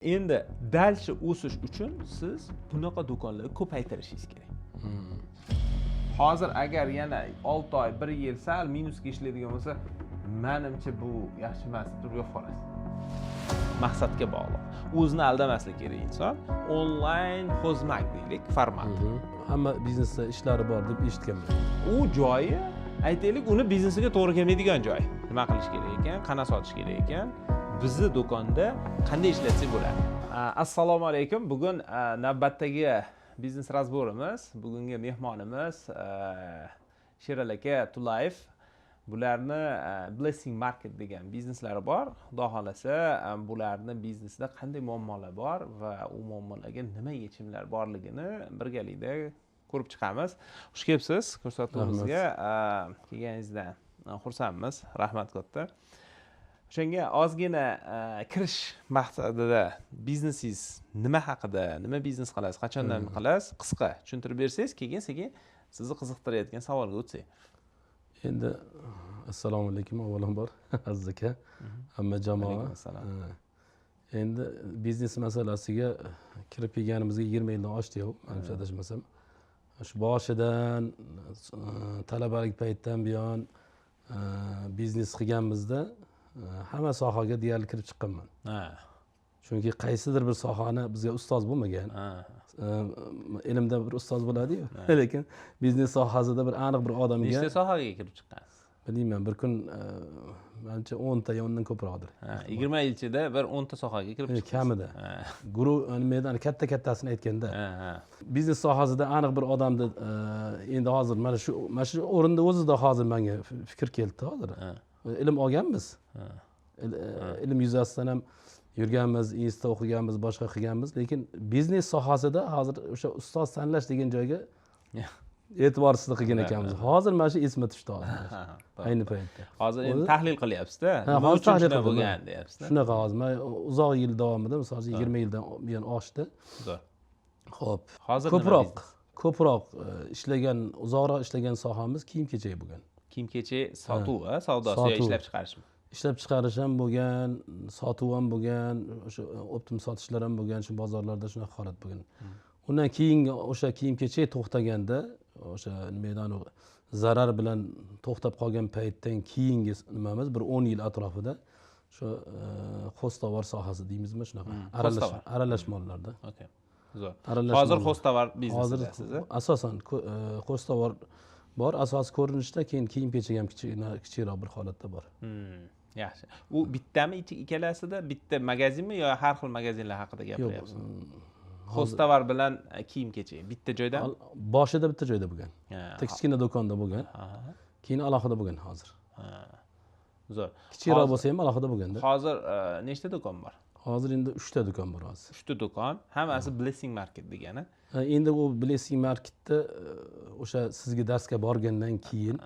Endi дальше o'sish uchun siz bunaqa do'konlarni ko'paytirishingiz kerak. Hozir agar yana 6 oy, 1 yil sal minusga ishlaydigan bo'lsa, menimcha bu yaxshi emas deb yopib qolasiz. Maqsadga bog'liq. O'zini aldamaslik kerak inson. Onlayn хозмаг deylik, format. Hamma biznesda ishlari bor deb eshitganman. U joyi, aytaylik, uni biznesiga to'g'ri kelmaydigan joy. Nima qilish kerak ekan, qanaqa sotish kerak ekan, bizni do'konda qanday ishlatsak bo'ladi. Assalomu alaykum. Bugun navbatdagi biznes разбор imiz. Bugungi mehmonimiz Sherali aka Tulayev. Bularni Blessing Market degan bizneslari bor. Xudo xohlasa, bularni biznesida qanday muammolar bor va u muammolarga nima yechimlar borligini birgalikda ko'rib chiqamiz. Xush kelibsiz ko'rsatuvimizga. Kelganingizdan xursandmiz. Rahmat katta. O'shanga ozgina kirish maqsadida biznesingiz nima haqida, nima biznes qilasiz, qachondan qilasiz, qisqa tushuntirib bersangiz, keyin sekin sizni qiziqtirayotgan savolga o'tsak. Endi assalomu alaykum avvalambor, Aziz aka, hamma jamoa. Alaykum assalom. Endi biznes masalasiga kirib kelganimizga 20 yildan oshdi, yo'q, manimcha, adashmasam. Shu boshidan, talabalik paytdan buyon biznes qilganmizda, hamma sohaga deyarli kirib chiqqanman. Chunki qaysidir bir sohani bizga ustoz bo'lmagan. Ilmda bir ustoz bo'ladiyu, lekin biznes sohasida bir aniq bir odamga Nechta sohaga kirib chiqqansiz? Bilmayman, bir kun, manimcha, 10 ta yo undan ko'proqdir. Ha, 20 yil ichida bir 10 ta sohaga kirib chiqdingiz. Kamida. Guruh nima edi, katta kattasini aytganda. Ha, ha. Biznes sohasida aniq bir odamni, endi hozir mana shu o'rinda o'zida hozir menga fikr keldida hozir. Ilm olganmiz. Ilm yuzasidan ham yurganmiz, institutda o'qiganmiz, boshqa qilganmiz, lekin biznes sohasida hozir o'sha ustoz tanlash degan joyga e'tiborsizlik qilgan ekanmiz. Hozir mana shu esimga tushdi hozir, ayni paytda. Hozir endi tahlil qilyapsizda. Ha, Nima hozir uchun tahlil shunaqa qildim. bo'lgan deyapsizda. Shunaqa, hozir man uzoq yil davomida, misol uchun, 20 yildan buyon oshdi. Zo'r. Ho'p. Hozir nima Ko'proq biznes? ko'proq ishlagan, uzoqroq ishlagan sohamiz kiyim kechak bo'lgan. Kiyim kechak sotuv, a, savdosi yo Sotuv. ishlab chiqarishmi? Ishlab chiqarish ham bo'lgan, sotuv ham bo'lgan, o'sha оптом sotishlar ham bo'lgan, shu bozorlarda shunaqa holat bo'lgan. Undan keyingi o'sha kiyim kechak to'xtaganda, o'sha nima edi, anavi zarar bilan to'xtab qolgan paytdan keyingi nimamiz bir 10 yil atrofida shu хозтовар sohasi deymizmi, shunaqa aralash Хозтовар. Aralash mollarda. Okey, zo'r. Aralash Hozir mollar. Хозтовар Hozir biznesidasiz, a? asosan хозтовар bor, asosiy ko'rinishda, keyin kiyim kechak ham kichkina, kichikroq bir holatda bor. Yaxshi. U bittami, ikkalasida bitta magazinmi yo har xil magazinlar haqida Yo'q. gapiryapsiz? Хозтовар bilan kiyim kechak bitta joydami? Boshida bitta joyda bo'lgan, bitta kichkina do'konda bo'lgan, keyin alohida bo'lgan hozir. Ha. Zo'r. Kichikroq bo'lsa ham alohida bo'lganda. Hozir nechta do'kon bor? Hozir endi uchta do'kon bor hozir. Uchta do'kon, hammasi Blessing Market degani. Ha, endi u Blessing Marketda o'sha sizga darsga borgandan keyin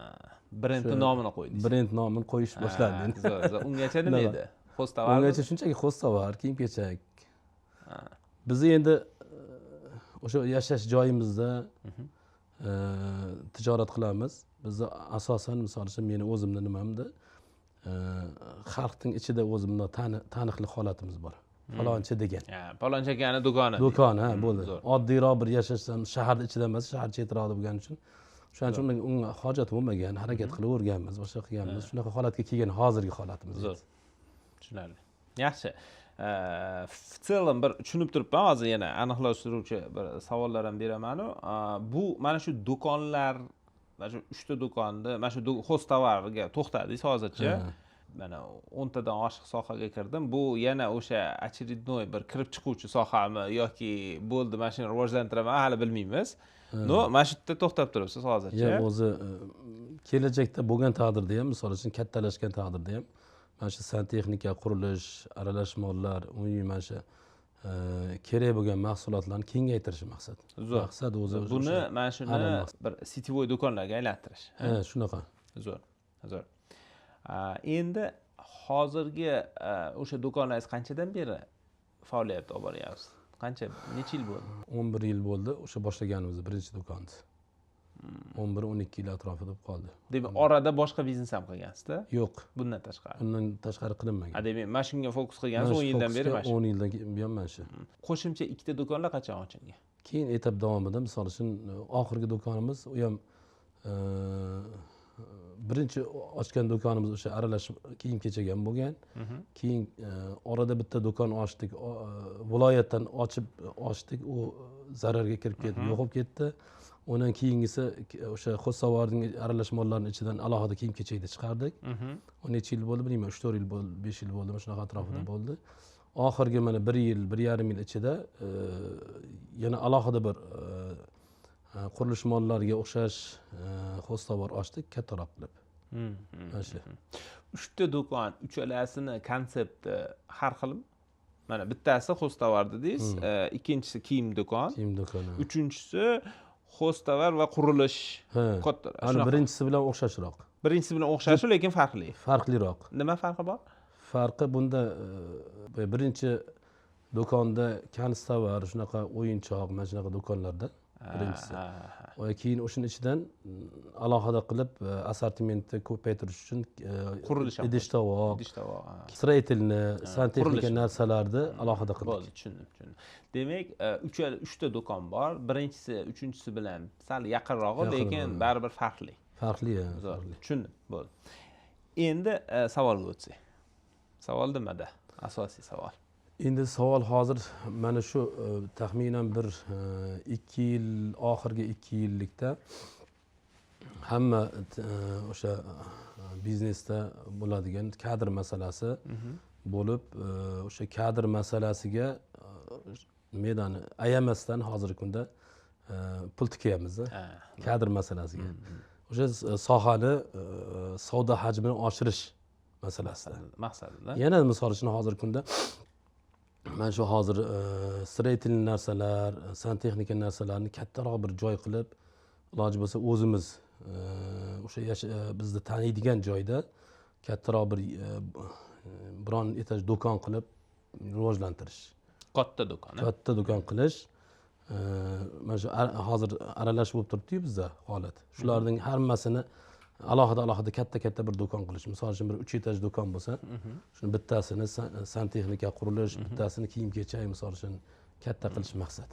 Brendni nomini qo'ydingiz. Brend nomini qo'yish boshlandi endi. Zo'r, zo'r. Ungacha nima Shunaqa. edi? Хозтовар. Ungacha shunchaki хозтовар, kiyim kechak. Bizni endi o'sha yashash joyimizda tijorat qilamiz. Bizni asosan, misol uchun, meni o'zimni nimamda, xalqning ichida o'zimni taniqli holatimiz bor, falonchi degan. Ha, palonchi akani do'koni. Do'kon, ha, bo'ldi. Zo'r. Oddiyroq bir yashashdan, shaharni ichida emas, shahar chetroqda bo'lgani uchun, o'shaning uchun unga hojat bo'lmagan, harakat qilaverganmiz, boshqa qilganmiz, shunaqa holatga kelgan hozirgi holatimiz. Zo'r, tushunarli, yaxshi. В целом bir tushunib turibman. Hozir yana aniqlashtiruvchi bir savollar ham beramanu. Bu mana shu do'konlar, mana shu uchta do'konni, mana shu хозтовар ga to'xtadingiz hozircha. Mana 10 tadan oshiq sohaga kirdim, bu yana o'sha очередной bir kirib chiquvchi sohami yoki bo'ldi, mana shuni rivojlantiraman, hali bilmaymiz, но mana shu yerda to'xtab turibsiz hozircha. Yo'q, o'zi kelajakda bo'lgan taqdirda ham, misol uchun, kattalashgan taqdirda ham mana shu santexnika, qurilish, aralash mollar, umumiy mana shu kerak bo'lgan mahsulotlarni kengaytirish maqsad. Zo'r. Maqsad o'zi Buni o'sha mana shuni aniq maqsad. bir сетевой do'konlarga aylantirish. Ha, shunaqa. Zo'r. Endi hozirgi o'sha do'konlaringiz qanchadan beri faoliyat olib boryapsiz? Qancha, necha yil bo'ldi? 11 yil bo'ldi o'sha boshlaganimiz birinchi do'konni. 11-12 yil atrofida bo'lib qoldi. Demak, orada boshqa biznes ham qilgansizda? Yo'q. Bundan tashqari. Undan tashqari qilinmagan. Demak, mana shunga fokus qilgansiz 10 yildan beri mana shu. 10 yildan buyon mana shu. Qo'shimcha ikkita do'konlar qachon ochilgan? Keyin etap davomida, misol uchun, oxirgi do'konimiz, u ham birinchi ochgan do'konimiz o'sha aralash kiyim kechak ham bo'lgan. Keyin orada bitta do'kon ochdik, viloyatdan ochib ochdik, u zararga kirib ketib, yo'qolib ketdi. Undan keyingisi o'sha xoztovarning aralash mollarning ichidan alohida kiyim kechakni chiqardik. U necha yil bo'ldi bilmayman, 3-4 yil bo'ldi, 5 yil bo'ldimi, shunaqa atrofida bo'ldi. Oxirgi mana 1 yil, 1,5 yil ichida yana alohida bir qurilish mollariga o'xshash xoztovar ochdik, kattaroq qilib. Mana shu. 3 ta do'kon, uchalasini konsepti har xilmi? Mana bittasi xoztovar dedingiz, ikkinchisi kiyim do'kon, kiyim do'koni, uchinchisi xoztovar va qurilish katta. Hali birinchisi bilan o'xshashroq. Birinchisi bilan o'xshashi, lekin farqli. Farqliroq. Nima farqi bor? Farqi bunda birinchi do'konda kanstovar, shunaqa o'yinchoq, mana shunaqa do'konlarda birinchisi. Keyin o'shaning ichidan alohida qilib assortimentni ko'paytirish uchun qurilish, idish tovoq, строительный, santexnika narsalarni alohida qildik. Bo'ldi, tushundim. Demak, uchta do'kon bor. Birinchisi uchinchisi bilan sal yaqinrog'i, lekin baribir farqli. Farqli, farqli. Tushundim, bo'ldi. Endi savolga o'tsak. Savol nimada? Asosiy savol. Endi savol hozir mana shu taxminan bir 2 yil, oxirgi 2 yillikda hamma o'sha biznesda bo'ladigan kadr masalasi bo'lib, o'sha kadr masalasiga nimadani ayamasdan hozirgi kunda pul tikyapmiz kadr masalasiga. O'sha sohani savdo hajmini oshirish masalasida. Maqsadida. Yana misol uchun hozirgi kunda mana shu hozir строительный narsalar, santexnika narsalarni kattaroq bir joy qilib, iloji bo'lsa o'zimiz o'sha bizni taniydigan joyda kattaroq bir biron etaj do'kon qilib rivojlantirish. Katta do'kon. Katta do'kon qilish. Mana shu hozir aralash bo'lib turibdi-yu bizda holat. Shularning hammasini alohida alohida katta katta bir do'kon qilish. Misol uchun bir 3 etaj do'kon bo'lsa, shuni bittasini santexnika qurilish, bittasini kiyim kechak misol uchun katta qilish maqsad.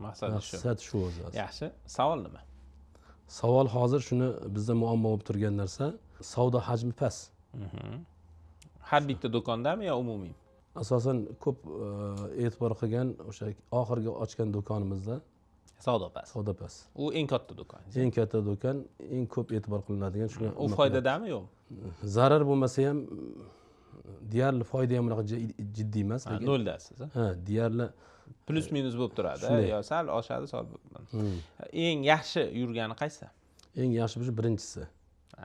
Maqsad shu. Maqsad shu o'zi. Yaxshi. Savol nima? Savol hozir shuni bizda muammo bo'lib turgan narsa, savdo hajmi past. Har bitta do'kondami yo umumiy? Asosan ko'p e'tibor qilgan o'sha oxirgi ochgan do'konimizda savdo past. Savdo past. U eng katta do'kon. Eng katta do'kon, eng ko'p e'tibor qilinadigan shunga. U foydadami yo'qmi? Zarar bo'lmasa ham deyarli foyda ham unaqa jiddiy emas, lekin noldasiz. Ha, deyarli plus minus bo'lib turadi. Yo sal oshadi, sal. Eng yaxshi yurgani qaysi? Eng yaxshi bu birinchisi.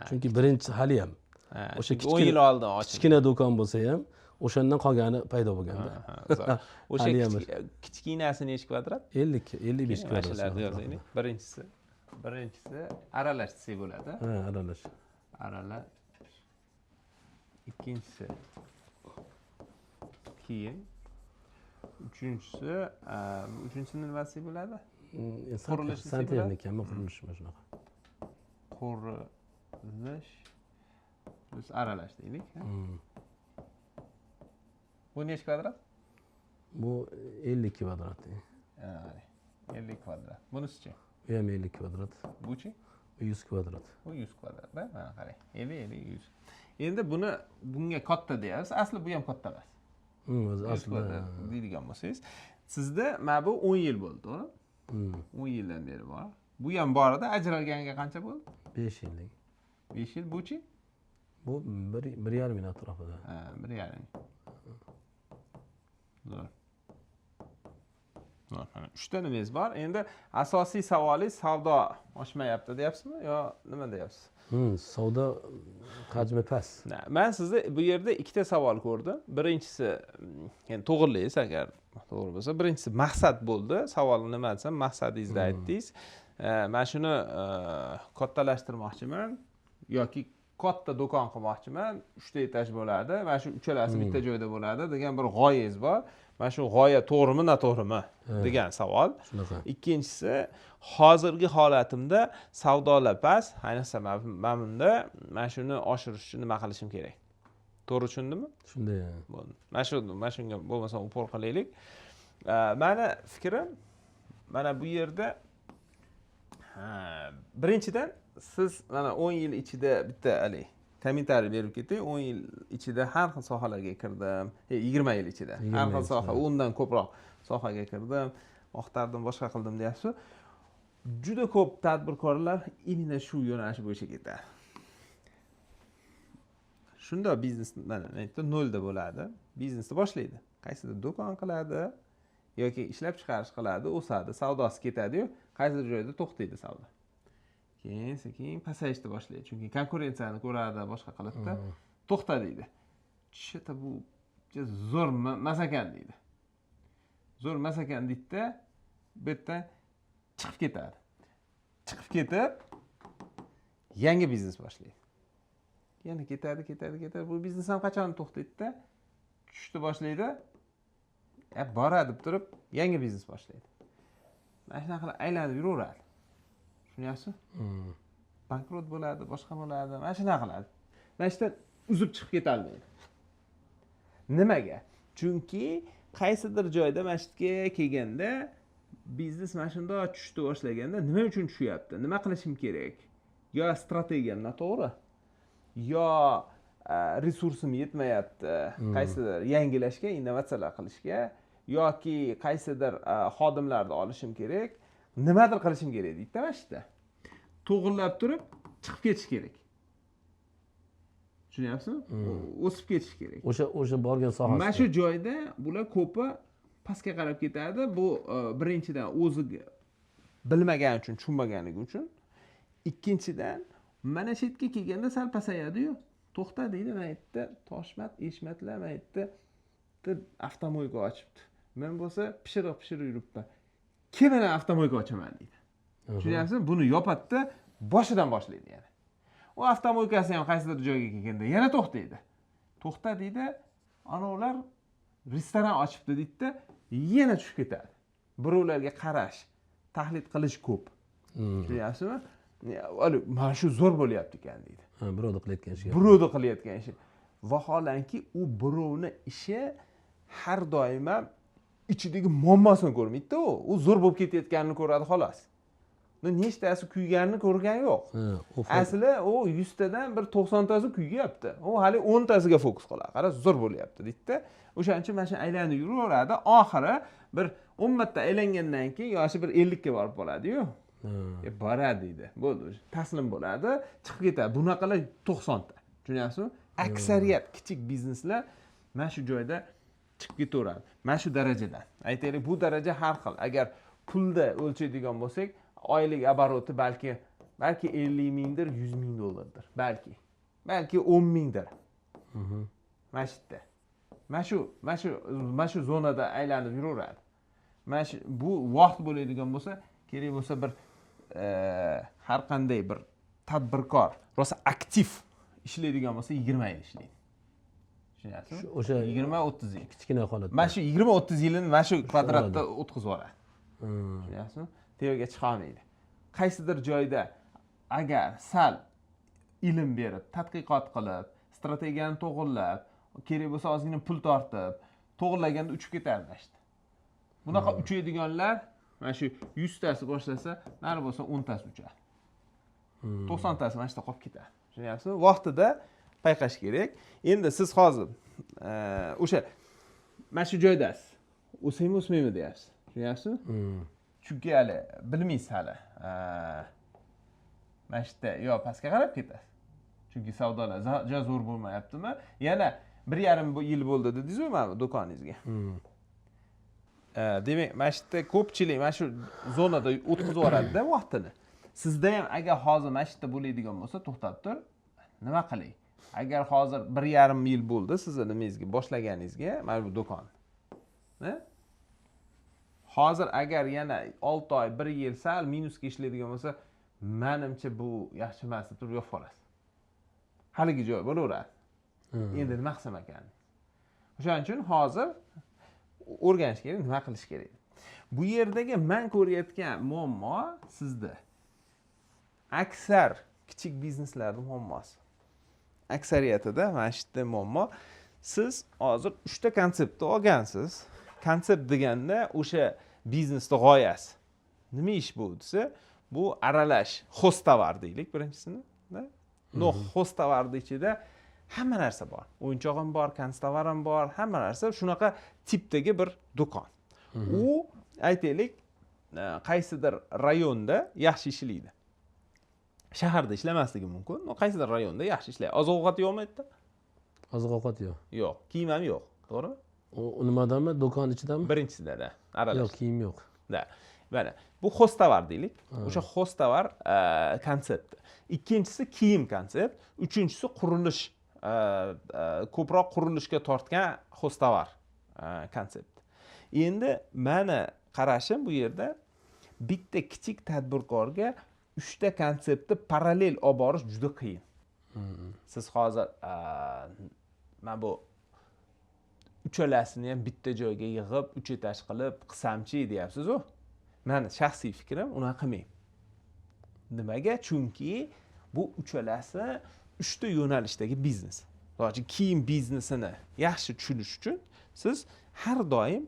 Chunki birinchisi hali ham o'sha 10 yil oldin ochilgan kichkina do'kon bo'lsa ham o'shandan qolgani paydo bo'lganda. O'sha kichkinasi necha kvadrat? 50-55 kvadrat. Mashalarni yozaylik. Birinchisi aralash desak bo'ladi. Ha, aralash. Aralash. Ikkinchisi kiyim. Uchinchisi nima desak bo'ladi? Qurilish desak bo'ladi. Santexnikami, qurilishmi shunaqa. Qurilish plus aralash deylik. Bu necha kvadrat? Bu 50 kvadrat. 50 kvadrat. Bunisichi? Bu ham 50 kvadrat. Buchi? Bu 100 kvadrat. Bu 100 kvadrat, mana qarang. 50 50 100. Endi buni bunga katta deyapsiz. Asli bu ham katta emas. O'zi aslida deydigan bo'lsangiz, sizda mana bu 10 yil bo'ldi, to'g'rimi? 10 yildan beri bor. Bu ham bor edi, ajralganiga qancha bo'ldi? 5 yillik. 5 yil buchi? Bu 1,5 yil atrofida. Ha, 1,5. Zo'r. Zo'r. Mana 3 ta nimangiz bor. Endi asosiy savolingiz savdo oshmayapti deyapsizmi yo nima deyapsiz? Savdo hajmi past. Men sizda bu yerda ikkita savol ko'rdim. Birinchisi, endi to'g'rilaysiz agar to'g'ri bo'lsa, birinchisi maqsad bo'ldi. Savol nima desam, maqsadingizni aytdingiz. Men shuni kattalashtirmoqchiman yoki Katta do'kon qilmoqchiman, 3 ta etaj bo'ladi, mana shu uchalasi bitta joyda bo'ladi degan bir g'oyangiz bor. Mana shu g'oya to'g'rimi, noto'g'rimi degan savol. Shunaqa. Ikkinchisi, hozirgi holatimda savdolar past, ayniqsa mana bunda, mana shuni oshirish uchun nima qilishim kerak? To'g'ri tushundimmi? Shunday. Bo'ldi. Mana shunga bo'lmasa упор qilaylik. Mani fikrim mana bu yerda, birinchidan siz mana 10 yil ichida bitta haligi kommentariy berib ketdik. 10 yil ichida har xil sohalarga kirdim. 20 yil ichida har xil soha, 10dan ko'proq sohaga kirdim, oqtardim, boshqa qildim deyapsiz. Juda ko'p tadbirkorlar именно shu yo'nalish bo'yicha ketadi. Shunda biznes mana aytdi, nolda bo'ladi. Biznesni boshlaydi. Qaysidir do'kon qiladi yoki ishlab chiqarish qiladi, o'sadi, savdosi ketadi-yu, qaysidir joyda to'xtaydi savdo. Keyin sekin pasayishni boshlaydi. Chunki konkurensiyani ko'radi, boshqa qiladida, to'xta deydi. Что-то bu zo'r emas ekan deydi. Zo'r emas ekan deydida, bu yerdan chiqib ketadi. Chiqib ketib yangi biznes boshlaydi. Yana ketadi, ketadi, ketadi. Bu biznes ham qachon to'xtaydida, tushishni boshlaydi. Boradi deb turib yangi biznes boshlaydi. Mana shunaqa qilib aylanib yuraveradi. Tushunyapsizmi? Bankrot bo'ladi, boshqa bo'ladi, mana shunaqa qiladi. Mana shu yerdan uzib chiqib keta olmaydi. Nimaga? Chunki qaysidir joyda mana shu yerga kelganda biznes mana shundoq tushishni boshlaganda nima uchun tushyapti? Nima qilishim kerak? Yo strategiyam noto'g'ri, yo resursim yetmayapti qaysidir yangilashga, innovatsiyalar qilishga, yoki qaysidir xodimlarni olishim kerak, nimadir qilishim kerak deydida mana shu yerda. To'g'irlab turib chiqib ketish kerak. Tushunyapsizmi? O'sib ketish kerak. O'sha borgan sohasida. Mana shu joyda bular ko'pi pastga qarab ketadi. Bu birinchidan o'ziga bilmagani uchun, tushunmaganligi uchun. Ikkinchidan mana shu yerga kelganda sal pasayadi-yu, to'xta deydi, mana yerda toshmat, eshmatlar, mana yerda avtomoyka ochibdi. Men bo'lsa pishiriq pishirib yuribman. Kim bilan avtomoyka ochaman deydi. Tushunyapsizmi? Buni yopadida boshidan boshlaydi yana. U avtomoykasi ham qaysidir joyga kelganda yana to'xtaydi. To'xta deydi, ana ular restoran ochibdi deydida, yana tushib ketadi. Birovlarga qarash, tahlil qilish ko'p. Tushunyapsizmi? Mana shu zo'r bo'lyapti ekan deydi. Ha, birovni qilayotgan ishi. Birovni qilayotgan ishi. Vaholanki u birovni ishi har doim ham ichidagi muammosini ko'rmaydi-da u. U zo'r bo'lib ketayotganini ko'radi xolos. Nechtasi kuyganini ko'rgan yo'q. Asli u 100 tadan bir 90 tasi kuyyapti. U hali 10 tasiga fokus qiladi. Qara, zo'r bo'lyapti deydida. O'shaning uchun mana shu aylanib yuraveradi. Oxiri bir 10 marta aylangandan keyin yoshi bir 50 ga borib qoladi-yu. Boradi deydi. Bo'ldi, o'sha taslim bo'ladi, chiqib ketadi. Bunaqalar 90 ta. Tushunyapsizmi? Aksariyat kichik bizneslar mana shu joyda chiqib ketaveradi. Mana shu darajadan. Aytaylik, bu daraja har xil. Agar pulda o'lchaydigan bo'lsak, oylik oboroti balki 50 mingdir, 100 ming dollardir. Balki. Balki 10 mingdir. Mana shu yerda. Mana shu zonada aylanib yuraveradi. Mana shu bu vaqt bo'ladigan bo'lsa, kerak bo'lsa bir har qanday bir tadbirkor rosa aktiv ishlaydigan bo'lsa 20 yil ishlaydi. Tushunyapsizmi? O'sha 20-30 yil. Kichkina holatda. Mana shu 20-30 yilini mana shu kvadratda o'tkazib yuboradi. Tushunyapsizmi? Tepaga chiqa olmaydi. Qaysidir joyda agar sal ilm berib, tadqiqot qilib, strategiyani to'g'irlab, kerak bo'lsa ozgina pul tortib, to'g'irlaganda uchib ketadi mana shu. Bunaqa uchadiganlar mana shu 100 tasi boshlasa, nari bo'lsa 10 tasi uchadi. 90 tasi mana shu yerda qolib ketadi. Tushunyapsizmi? Vaqtida payqash kerak. Endi siz hozir o'sha mana shu joydasiz. O'saymi, o'smaymi deyapsiz. Tushunyapsizmi? Chunki hali bilmaysiz hali. Mana shu yerda yo pastga qarab ketasiz. Chunki savdolar juda zo'r bo'lmayaptimi? Yana 1,5 yil bo'ldi dedingiz-ku mana bu do'koningizga. Demak, mana shu yerda ko'pchilik mana shu zonada o'tkazib yuboradi-da vaqtini. Sizda ham agar hozir mana shu yerda bo'ladigan bo'lsa, to'xtab tur, nima qilay? Agar hozir 1,5 yil bo'ldi sizni nimangizga boshlaganingizga, mana bu do'kon. Ha? Hozir agar yana 6 oy, 1 yil sal minusga ishlaydigan bo'lsa, menimcha bu yaxshi emas deb turib yopib qolasiz. Haligi joy bo'laveradi. Endi nima qilsam ekan? O'shaning uchun hozir o'rganish kerak, nima qilish kerak. Bu yerdagi men ko'rayotgan muammo sizda. Aksar kichik bizneslarning muammosi. Aksariyatida mana shu yerda muammo. Siz hozir 3 ta konseptni olgansiz. Konsept deganda o'sha biznesning g'oyasi. Nima ish bu desa, bu aralash, хозтовар deylik birinchisini, da? Но, хозтовар ning ichida hamma narsa bor. O'yinchoq ham bor, канцтовар ham bor, hamma narsa shunaqa tipdagi bir do'kon. U aytaylik, qaysidir rayonda yaxshi ishlaydi. Shaharda ishlamasligi mumkin, но qaysidir rayonda yaxshi ishlaydi. Oziq-ovqat yo'qmi yerda? Oziq-ovqat yo'q. Yo'q, kiyim ham yo'q, to'g'rimi? U nimadami? Do'kon ichidami? Birinchisida, aralash. Yo'q, kiyim yo'q. Da. Mana bu хозтовар deylik. O'sha хозтовар konsepti. Ikkinchisi kiyim konsept, uchinchisi qurilish, ko'proq qurilishga tortgan хозтовар konsept. Endi mani qarashim bu yerda bitta kichik tadbirkorga 3 ta konseptni parallel olib borish juda qiyin. Siz hozir mana bu uchalasini ham bitta joyga yig'ib, 3 etaj qilib qilsamchi deyapsiz-u. Mani shaxsiy fikrim, unaqa qilmang. Nimaga? Chunki bu uchalasi 3 ta yo'nalishdagi biznes. Masalan, kiyim biznesini yaxshi tushunish uchun siz har doim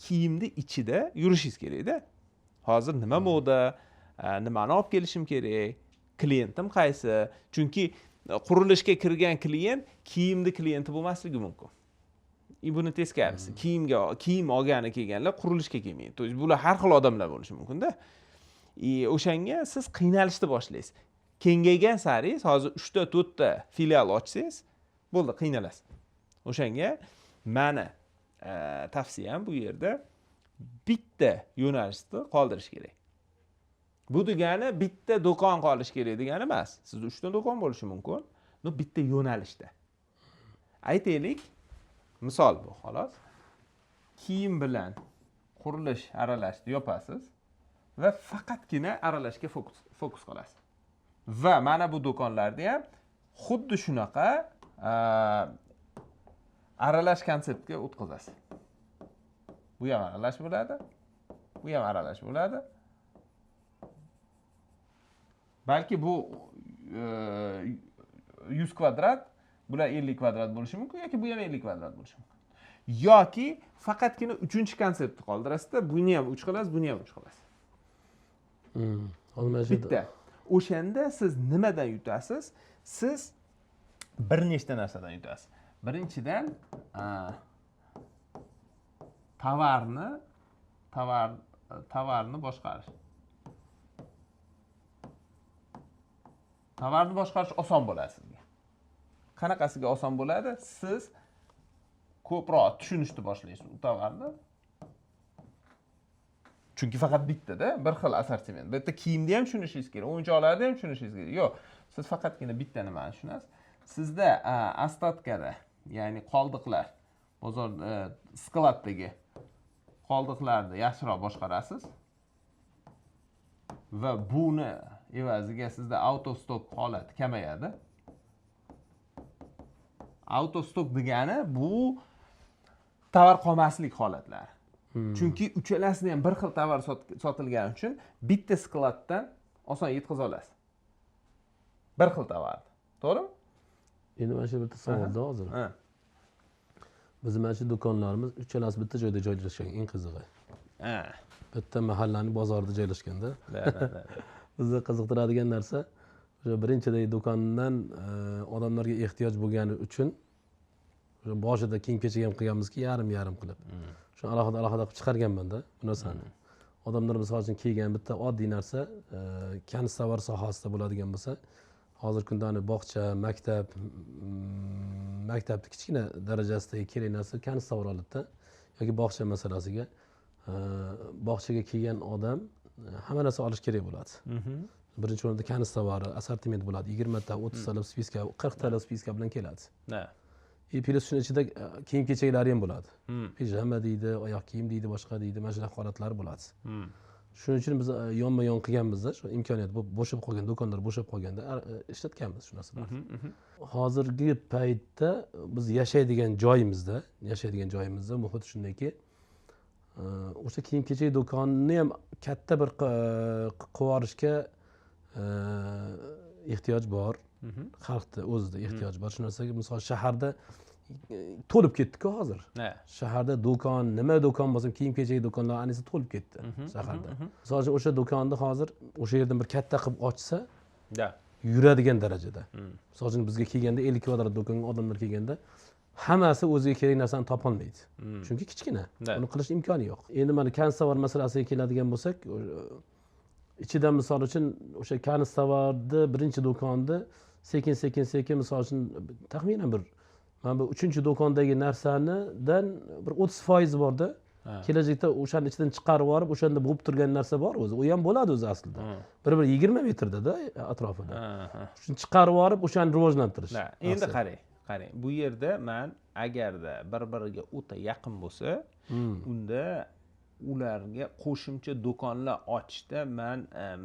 kiyimni ichida yurishingiz kerakda. Hozir nima moda, nimani olib kelishim kerak, klientim qaysi? Chunki qurilishga kirgan klient kiyimni klienti bo'lmasligi mumkin. Buni teskarisi, kiyim olgani kelganlar qurilishga kelmaydi. To есть bular har xil odamlar bo'lishi mumkin-da. O'shanga siz qiynalishni boshlaysiz. Kengaygan sari hozir 3 ta 4 ta filial ochsangiz, bo'ldi, qiynalasiz. O'shanga mani tavsiyam bu yerda bitta yo'nalishni qoldirish kerak. Bu degani bitta do'kon qolish kerak degani emas. Sizda 3 ta do'kon bo'lishi mumkin, но bitta yo'nalishda. Aytaylik, misol bu xolos. Kiyim bilan qurilish aralashni yopasiz va faqatgina aralashga fokus qilasiz. Va mana bu do'konlarda ham xuddi shunaqa aralash konseptga o'tkazasiz. Bu ham aralash bo'ladi, bu ham aralash bo'ladi. Balki bu 100 kvadrat, bular 50 kvadrat bo'lishi mumkin yoki bu ham 50 kvadrat bo'lishi mumkin. Yoki faqatgina 3-konseptni qoldirasizda, buni ham 3 qilasiz, buni ham 3 qilasiz. Bitta. O'shanda siz nimadan yutasiz? Siz bir nechta narsadan yutasiz. Birinchidan, tovarni boshqarish. Tovarni boshqarish oson bo'ladi sizga. Qanaqasiga oson bo'ladi? Siz ko'proq tushunishni boshlaysiz u tovarni. Chunki faqat bittada bir xil assortiment. Bu yerda kiyimni ham tushunishingiz kerak, o'yinchoqlarni ham tushunishingiz kerak. Yo'q, siz faqatgina bitta nimani tushunasiz. Sizda ostatkada, ya'ni qoldiqlar, bozor skladdagi qoldiqlarni yaxshiroq boshqarasiz va buni evaziga sizda out of stock holati kamayadi. Out of stock degani bu tovar qolmaslik holatlari. Chunki uchalasini ham bir xil tovar sotilgani uchun bitta skladdan oson yetkaza olasiz. Bir xil tovarni. To'g'rimi? Endi mana shu bitta savolda hozir. Bizim mana shu do'konlarimiz uchalasi bitta joyda joylashgan, eng qizig'i. Bitta mahallaning bozorida joylashganda. Bizni qiziqtiradigan narsa o'sha birinchidagi do'kondan odamlarga ehtiyoj bo'lgani uchun o'sha boshida kiyim-kechak ham qilganmizki, yarim-yarim qilib. Shuni alohida alohida qilib chiqarganman-da bu narsani. Odamlar misol uchun kelgan bitta oddiy narsa, kanstovar sohasida bo'ladigan bo'lsa, hozirgi kunda bog'cha, maktab, maktabni kichkina darajasidagi kerak narsa kanstovar oladida yoki bog'cha masalasiga bog'chaga kelgan odam hamma narsa olish kerak bo'ladi. Birinchi o'rinda kanstovari, assortiment bo'ladi. 20 ta, 30 talab spiska, 40 talab spiska bilan keladi. Plus shuni ichida kiyim-kechaklari ham bo'ladi. Pijama deydi, oyoq kiyim deydi, boshqa deydi, mana shunaqa holatlar bo'ladi. Shuning uchun biz yonma yon qilganmizda, shu imkoniyat bo'shab qolgan do'konlar bo'shab qolganda ishlatganmiz shu narsalarni. Hozirgi paytda biz yashaydigan joyimizda muhit shundayki, o'sha kiyim-kechak do'konini ham katta bir qilib ehtiyoj bor. Xalqda o'zida ehtiyoj bor. Shu narsaga misol shaharda to'lib ketdi-ku hozir. Shaharda do'kon, nima do'kon bo'lsa, kiyim-kechak do'konlar anisi to'lib ketdi shaharda. Misol uchun o'sha do'konni hozir o'sha yerdan bir katta qilib ochsa, yuradigan darajada. Misol uchun bizga kelganda 50 kvadrat do'konga odamlar kelganda hammasi o'ziga kerak narsani topolmaydi. Chunki kichkina. Uni qilish imkoni yo'q. Endi mana kanstovar masalasiga keladigan bo'lsak, ichidan misol uchun o'sha kanstovarni birinchi do'konni sekin misol uchun taxminan bir mana bu 3-do'kondagi narsanidan bir 30% borda. Kelajakda o'shani ichidan chiqarib yuborib, o'shanda bo'lib turgan narsa bor o'zi. U ham bo'ladi o'zi aslida. Bir 20 metrda-da atrofida. Shuni chiqarib yuborib, o'shani rivojlantirish. Endi qarang. Bu yerda men agarda bir-biriga o'ta yaqin bo'lsa, unda ularga qo'shimcha do'konlar ochishda men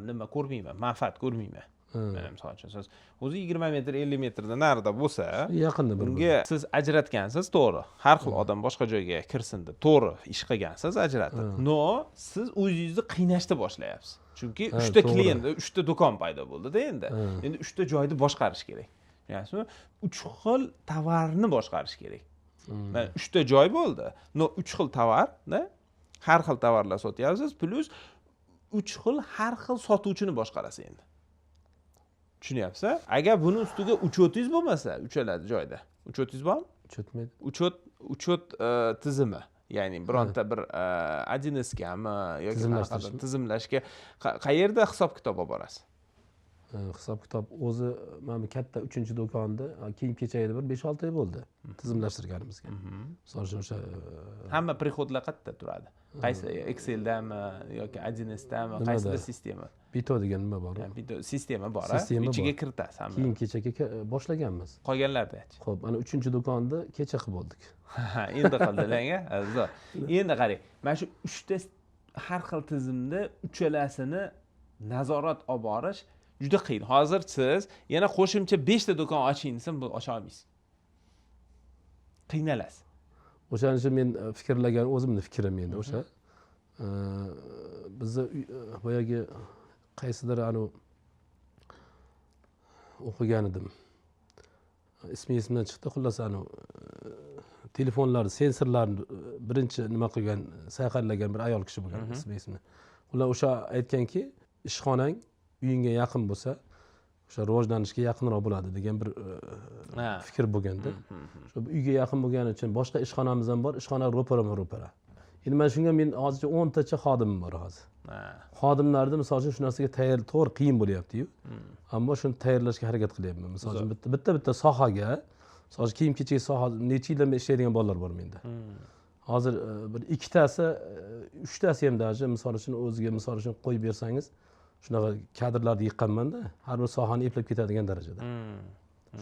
nima ko'rmayman, manfaat ko'rmayman. Mana misol uchun siz o'zi 20 metr, 50 metrda narida bo'lsa, yaqinda bir unga siz ajratgansiz, to'g'ri. Har xil odam boshqa joyga kirsin deb to'g'ri ish qilgansiz, ajratib. No, siz o'zingizni qiynashni boshlayapsiz. Chunki 3 ta klient, 3 ta do'kon paydo bo'ldi-da endi. Endi 3 ta joyni boshqarish kerak. Ya'ni 3 xil tovarni boshqarish kerak. Mana 3 ta joy bo'ldi. No, 3 xil tovar-da, har xil tovarlar sotyapsiz, plus 3 xil har xil sotuvchini boshqarasiz endi. Tushunyapsiz? Agar buni ustiga uchotingiz bo'lmasa, uchala joyda. Uchotingiz bormi? Uchotmaydi. Uchot tizimi, ya'ni bironta bir 1Skami yoki tizimlashga qayerda hisob-kitob olib borasiz? Hisob-kitob o'zi mana bu katta 3-do'konda kiyim-kechakda bir 5-6 oy bo'ldi tizimlashtirganimizga. Misol uchun o'sha hamma приходlar qayerda turadi? Qaysi Exceldami yoki 1Sdami, qaysida sistema? Bito degan nima bor? Bito sistema bor, ichiga kiritasiz hamma. Kiyim-kechakka boshlaganmiz. Qolganlarda-chi? Xo'p, ana 3-do'konni kecha qilib oldik. Endi qildilar, zo'r. Endi qarang, mana shu 3 ta har xil tizimda uchalasini nazorat olib borish juda qiyin. Hozir siz yana qo'shimcha 5 ta do'kon oching desam, bu ocha olmaysiz. Qiynalasiz. O'shaning uchun men fikrlagan o'zimni fikrim endi o'sha. Bizni boyagi qaysidir anu o'qigan edim. Ismi esimdan chiqdi. Xullas anu telefonlar, sensorlarni birinchi nima qilgan, sayqallagan bir ayol kishi bo'lgan, ismi esimdan. Ular o'sha aytganki, ishxonang uyingga yaqin bo'lsa, o'sha rivojlanishga yaqinroq bo'ladi degan bir fikr bo'lganda. Shu uyga yaqin bo'lgani uchun boshqa ishxonamiz ham bor, ishxona ro'parama-ro'para. Endi mana shunga men hozircha 10 tacha xodimim bor hozir. Xodimlarni misol uchun shu narsaga tayyor, to'g'ri qiyin bo'lyapti-yu. Ammo shuni tayyorlashga harakat qilyapman. Misol uchun bitta sohaga, misol uchun kiyim-kechak soha necha yildan beri ishlaydigan bolalar bor menda. Hozir bir ikkitasi, uchtasi ham даже misol uchun o'ziga misol uchun qo'yib bersangiz, shunaqa kadrlarni yiqqanman-da, har bir sohani eplab ketadigan darajada.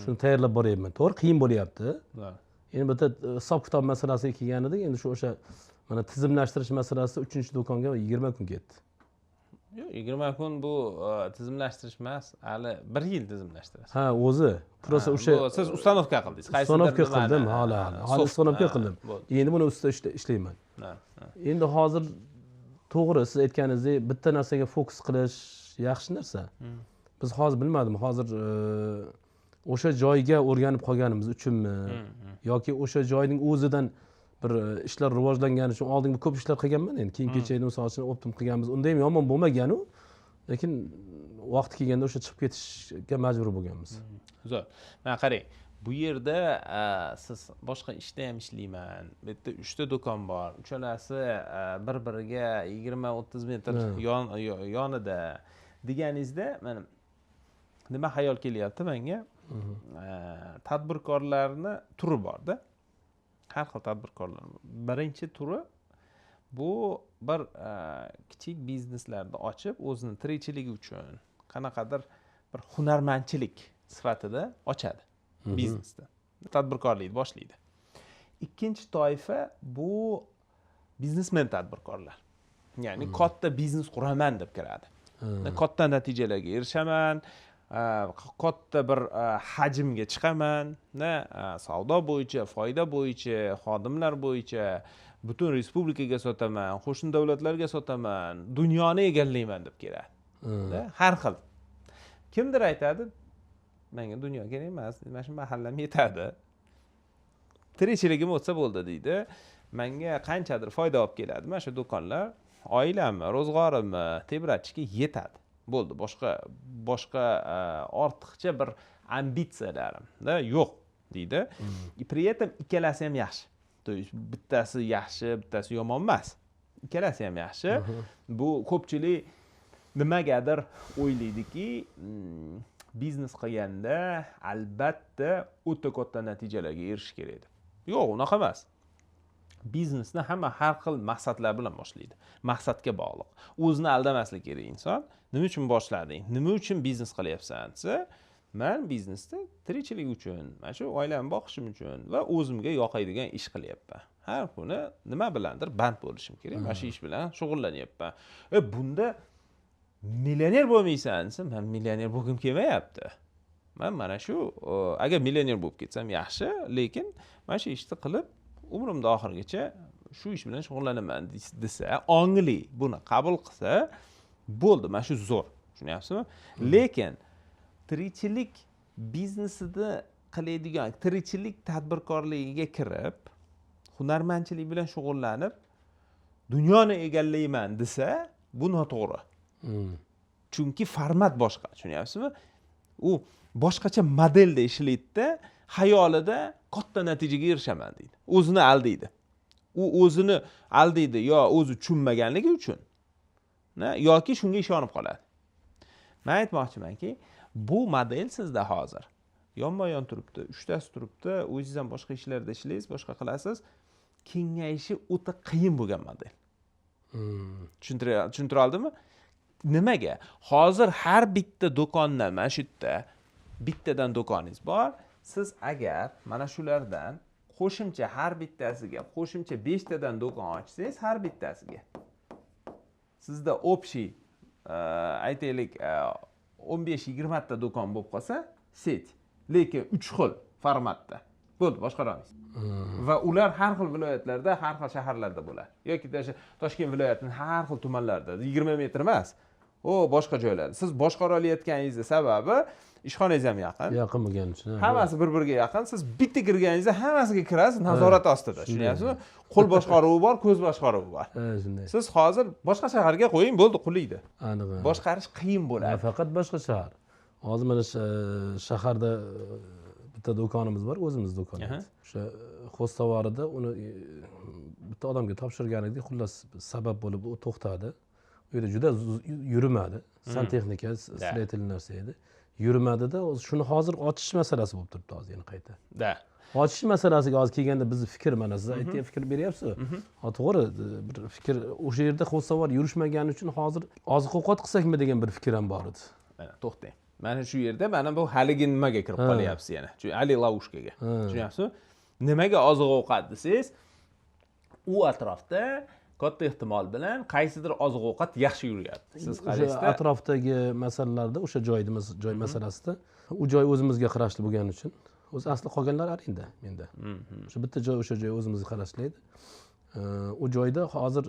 Shuni tayyorlab boryapman. To'g'ri qiyin bo'lyapti. Endi bitta hisob-kitob masalasiga kelgan edik, endi shu o'sha mana tizimlashtirish masalasida 3-do'konga 20 kun ketdi. Yo'q, 20 kun bu tizimlashtirish emas, hali 1 yil tizimlashtirasiz. Ha, o'zi. Prosta o'sha siz ustanovka qildingiz. Ustanovka qildim, hali. Hali ustanovka qildim. Endi buni ustida ishlayman. Endi hozir to'g'ri siz aytganingizdek bitta narsaga fokus qilish yaxshi narsa. Biz hozir bilmadim, hozir o'sha joyga o'rganib qolganimiz uchunmi yoki o'sha joyning o'zidan bir ishlar rivojlangani uchun oldin ko'p ishlar qilganman endi kiyim-kechakni misol uchun optim qilganmiz. Unda ham yomon bo'lmagan u, lekin vaqti kelganda o'sha chiqib ketishga majbur bo'lganmiz. Zo'r. Mana qarang, bu yerda siz boshqa ishda ham ishlayman. Bu yerda 3 ta do'kon bor. Uchalasi bir-biriga 20-30 metr yonida deganingizda mana nima xayol kelyapti menga? Tadbirkorlarni turi bor-da. Har xil tadbirkorlar. Birinchi turi bu bir kichik bizneslarni ochib, o'zini tirikchiligi uchun qanaqadir bir hunarmandchilik sifatida ochadi biznesni. Tadbirkorlikni boshlaydi. Ikkinchi toifa bu biznesmen tadbirkorlar. Ya'ni katta biznes quraman deb kiradi. Katta natijalarga erishaman, katta bir hajmga chiqaman, savdo bo'yicha, foyda bo'yicha, xodimlar bo'yicha butun respublikaga sotaman, qo'shni davlatlarga sotaman, dunyoni egallayman deb keladi. Har xil. Kimdir aytadi, menga dunyo kerak emas, mana shu mahallam yetadi, tirikchiligim o'tsa bo'ldi deydi, menga qanchadir foyda olib keladi mana shu do'konlar, oilamni, ro'zg'orimni tebratishga yetadi, bo'ldi, boshqa ortiqcha bir ambitsiyalarim da yo'q deydi. И при этом ikkalasi ham yaxshi, то есть bittasi yaxshi, bittasi yomon emas, ikkalasi ham yaxshi. Bu ko'pchilik nimagadir o'ylaydiki, biznes qilganda albatta o'ta katta natijalarga erishish kerak deb. Yo'q, unaqa emas. Biznesni hamma har xil maqsadlar bilan boshlaydi, maqsadga bog'liq. O'zini aldamaslik kerak inson. Nima uchun boshlading, nima uchun biznes qilyapsan desa, man biznesda tirikchilik uchun, mana shu oilamni boqishim uchun va o'zimga yoqadigan ish qilyapman, har kuni nima bilandir band bo'lishim kerak, mana shu ish bilan shug'ullanyapman. Bunda millioner bo'lmaysan desa, man millioner bo'lgim kelmayapti, man mana shu agar millioner bo'lib ketsam yaxshi, lekin mana shu ishni qilib umrimni oxirigacha shu ish bilan shug'ullanaman desa, ongli buni qabul qilsa bo'ldi, mana shu zo'r, tushunyapsizmi? Lekin tirikchilik biznesida qiladigan, tirikchilik tadbirkorligiga kirib, hunarmandchilik bilan shug'ullanib dunyoni egallayman desa, bu noto'g'ri. Chunki format boshqa, tushunyapsizmi? U boshqacha modelda ishlaydida, xayolida katta natijaga erishaman deydi, o'zini aldaydi. U o'zini aldaydi yo o'zi tushunmaganligi uchun yoki shunga ishonib qoladi. Man aytmoqchimanki, bu model sizda hozir yonma yon turibdi, uchtasi turibdi, o'zingiz ham boshqa ishlarda ishlaysiz, boshqa qilasiz, kengayishi o'ta qiyin bo'lgan model. Tushuntira oldimmi? Nimaga? Hozir har bitta do'kondan, mana shu yerda bittadan do'koningiz bor, siz agar mana shulardan qo'shimcha har bittasiga qo'shimcha 5 tadan do'kon ochsangiz, har bittasiga sizda общий aytaylik 15-20 ta do'kon bo'lib qolsa, сеть, lekin 3 xil formatda bo'ldi, boshqara olmaysiz. Va ular har xil viloyatlarda, har xil shaharlarda bo'ladi yoki даже Toshkent viloyatining har xil tumanlarida, 20 metr emas, u boshqa joylarda. Siz boshqara olayotganingizni sababi ishxonangiz ham yaqin, yaqin bo'lgani uchun, hammasi bir biriga yaqin. Siz bitta kirganingizda hammasiga kirasiz, nazorat ostida, tushunyapsizmi? Qo'l boshqaruvi bor, ko'z boshqaruvi bor. Ha, shunday. Siz hozir boshqa shaharga qo'ying, bo'ldi, qulaydi, aniq boshqarish qiyin bo'ladi. Nafaqat boshqa shahar, hozir mana shaharda bitta do'konimiz bor, o'zimiz do'konimiz, o'sha xo'ztovarida. Uni bitta odamga topshirgan edik, xullas sabab bo'lib u to'xtadi. U yerda juda yurmadi, santexnika, строительный narsa edi, yurmadida. Shuni hozir ochish masalasi bo'lib turibdi hozir yana qayta. Ochish masalasiga hozir kelganda bizni fikr, mana siz aytgan fikr beryapsiz, to'g'ri bir fikr. O'sha yerda xo'ztovar yurishmagani uchun hozir oziq ovqat qilsakmi degan bir fikr ham bor edi. Mana to'xtang, mana shu yerda mana bu haligi nimaga kirib qolyapsiz yana, haligi ловушка ga, tushunyapsizmi? Nimaga oziq ovqat desangiz, u atrofda katta ehtimol bilan qaysidir oziq ovqat yaxshi yuryapti, siz qaraysizda. Atrofdagi masalalarda, o'sha joyni, joy masalasida, u joy o'zimizga qarashli bo'lgani uchun, o'zi asli qolganlar arenda menda, o'sha bitta joy, o'sha joy o'zimizga qarashli edi. U joyda hozir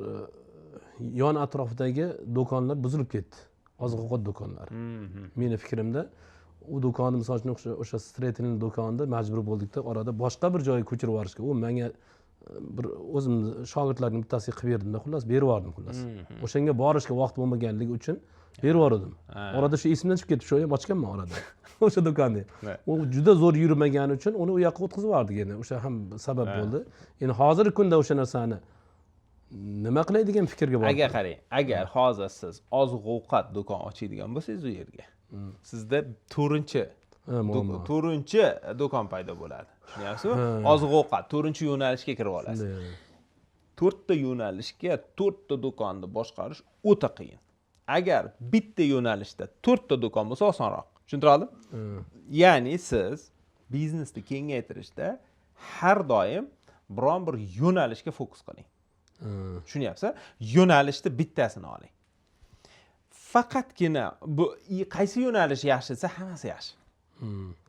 yon atrofidagi do'konlar buzilib ketdi, oziq ovqat do'konlari. Meni fikrimda u do'konni, misol uchun, o'sha строительный do'konni majbur bo'ldikda orada boshqa bir joyga ko'chirib yuborishga. U menga bir o'zimni shogirdlarning bittasiga qilib berdimda, xullas berib yubordim. Xullas o'shanga borishga vaqt bo'lmaganligi uchun berib yubordim. Orada shu esimdan chiqib ketdi, shu ham ochganman orada o'sha do'konni. U juda zo'r yurmagani uchun uni u yoqqa o'tkazib yubordik, endi o'sha ham sabab bo'ldi. Endi hozirgi kunda o'sha narsani nima qilay degan fikrga bordim. Agar qarang, agar hozir siz oziq ovqat do'kon ochadigan bo'lsangiz, u yerga sizda to'rtinchi to'rtinchi do'kon paydo bo'ladi, tushunyapsizmi? Oziq ovqat to'rtinchi yo'nalishga kirib olasiz. To'rtta yo'nalishga to'rtta do'konni boshqarish o'ta qiyin. Agar bitta yo'nalishda to'rtta do'kon bo'lsa, osonroq. Tushuntira oldim? Ya'ni siz biznesni kengaytirishda har doim biron bir yo'nalishga fokus qiling. Tushunyapsiz? Yo'nalishni bittasini oling. Faqatgina bu qaysi yo'nalish yaxshi desa, hammasi yaxshi.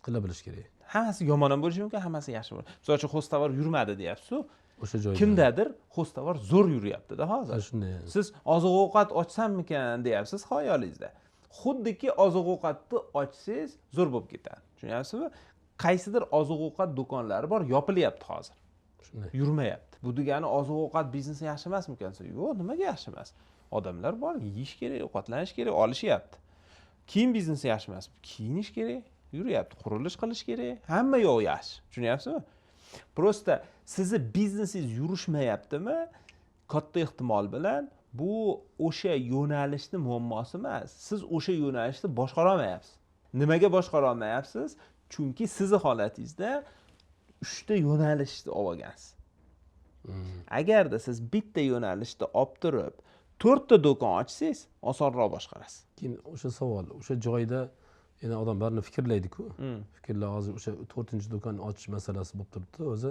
Qila bilish kerak. Hammasi yomon ham bo'lishi mumkin, hammasi yaxshi bo'lishi. Misol uchun, хозтовар yurmadi deyapsiz-ku. O'sha joyda. Kimdadir хозтовар zo'r yuryapti-da hozir. Shunday. Siz oziq-ovqat ochsammikan deyapsiz xayolingizda. Xuddiki oziq-ovqatni ochsangiz zo'r bo'lib ketadi. Tushunyapsizmi? Qaysidir oziq-ovqat do'konlari bor, yopilyapti hozir. Shunday. Yurmayapti. Bu degani oziq-ovqat biznesi yaxshi emasmikan? Yo'q, nimaga yaxshi emas? Odamlar bor, yeyish kerak, ovqatlanish kerak, olishyapti. Kiyim biznesi yaxshi emas, kiyinish kerak, yuryapti, qurilish qilish kerak, hamma yoq yaxshi. Tushunyapsizmi? Просто sizni biznesingiz yurishmayaptimi? Katta ehtimol bilan bu o'sha yo'nalishni muammosi emas. Siz o'sha yo'nalishni boshqara olmayapsiz. Nimaga boshqara olmayapsiz? Chunki sizni holatingizda 3 ta yo'nalishni olgansiz. Agarda siz bitta yo'nalishni olib turib, 4 ta do'kon ochsangiz, osonroq boshqarasiz. Keyin o'sha savol, o'sha joyda endi odam barini fikrlaydi-ku. Fikrlar hozir o'sha 4-do'kon ochish masalasi bo'lib turibdi. O'zi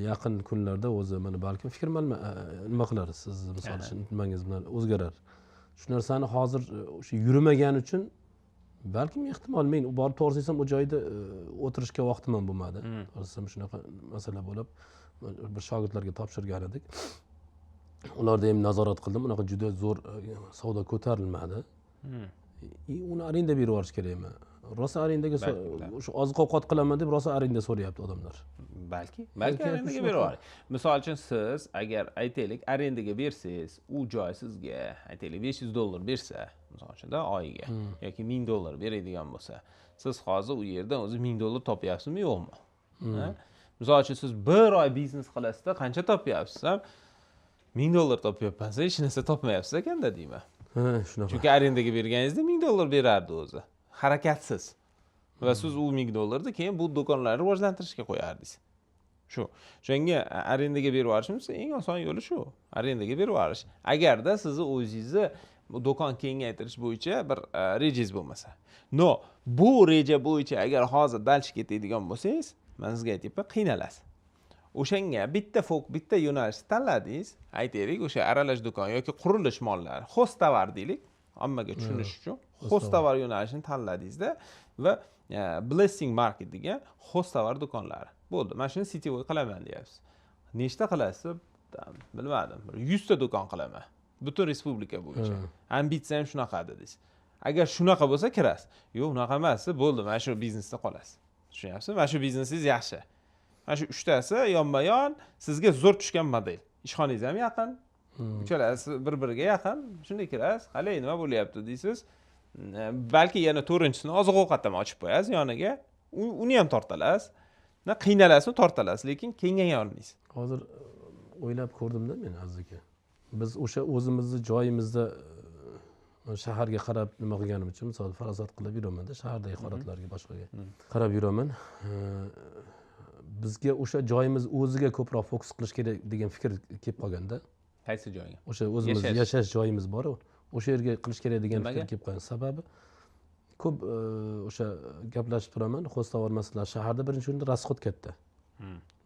yaqin kunlarda o'zi mana balkim fikr nima qilar, siz misol uchun nimangiz bilan o'zgarar. Shu narsani hozir o'sha yurmagani uchun balkim ehtimol men borib to'g'risini aytsam, u joyda o'tirishga vaqtim ham bo'lmadi. To'g'risini shunaqa masala bo'lib, bir shogirdlarga topshirgan edik. Ularda ham nazorat qildim, unaqa juda zo'r savdo ko'tarilmadi. Uni arenda berib yuborish kerakmi? Rosa arendaga o'sha oziq-ovqat qilaman deb rosa arenda so'rayapti odamlar. Balki arendaga berib yuboring. Misol uchun siz agar aytaylik arendaga bersangiz, u joy sizga aytaylik $500 bersa, misol uchun-da oyiga yoki $1000 beradigan bo'lsa, siz hozir u yerdan o'zi $1000 topyapsizmi, yo'qmi? Misol uchun siz bir oy biznes qilasizda qancha topyapsiz? $1000 topyapman, hech narsa topmayapsiz ekanda deyman. Ha, shunaqa. Chunki arendaga berganingizda $1000 berardi o'zi. Harakatsiz. Va siz u $1000 keyin bu do'konlarni rivojlantirishga qo'yardingiz. Shu. Shunga arendaga berib yuborishimiz eng oson yo'li shu. Arendaga berib yuborish. Agarda sizni o'zingizni do'kon kengaytirish bo'yicha bir rejangiz bo'lmasa. No, bu reja bo'yicha agar hozir дальше ketadigan bo'lsangiz, men sizga aytyapman, qiynalasiz. O'shanga bitta bitta yo'nalishni tanladingiz, aytaylik, o'sha aralash do'kon yoki qurilish mollari, хозтовар deylik, ommaga tushunish uchun хозтовар yo'nalishini tanladingizda va Blessing Market degan хозтовар do'konlari. Bo'ldi, mana shuni сетевой qilaman deyapsiz. Nechta qilasiz? Bilmadim, bir 100 ta do'kon qilaman. Butun respublika bo'yicha. Ambitsiyam shunaqa dedingiz. Agar shunaqa bo'lsa kirasiz. Yo'q, unaqa emas, bo'ldi, mana shu biznesda qolasiz. Tushunyapsizmi? Mana shu biznesingiz yaxshi. Mana shu uchtasi yonma-yon sizga zo'r tushgan model. Ishxonangiz ham yaqin. Uchalasi bir-biriga yaqin. Shunday kirasiz, qalay nima bo'lyapti deysiz. Balki yana 4-chisini oziq-ovqat ham ochib qo'yasiz yoniga. Uni ham tortalasiz. Na qiynalasizmi, tortalasiz, lekin kengaya olmaysiz. Hozir o'ylab ko'rdimda men Aziz aka. Biz o'sha o'zimizni joyimizda shaharga qarab nima qilganim uchun, misol farosat qilib yuraman-da, shahardagi holatlarga boshqaga qarab yuraman. Bizga o'sha joyimiz o'ziga ko'proq fokus qilish kerak degan fikr kelib qolganda. Qaysi joyga? O'sha o'zimiz yashash joyimiz bor-ku, o'sha yerga qilish kerak degan fikr kelib qolgan. Sababi ko'p o'sha gaplashib turaman, хозтовар masalasi shaharda birinchi o'rinda расход katta.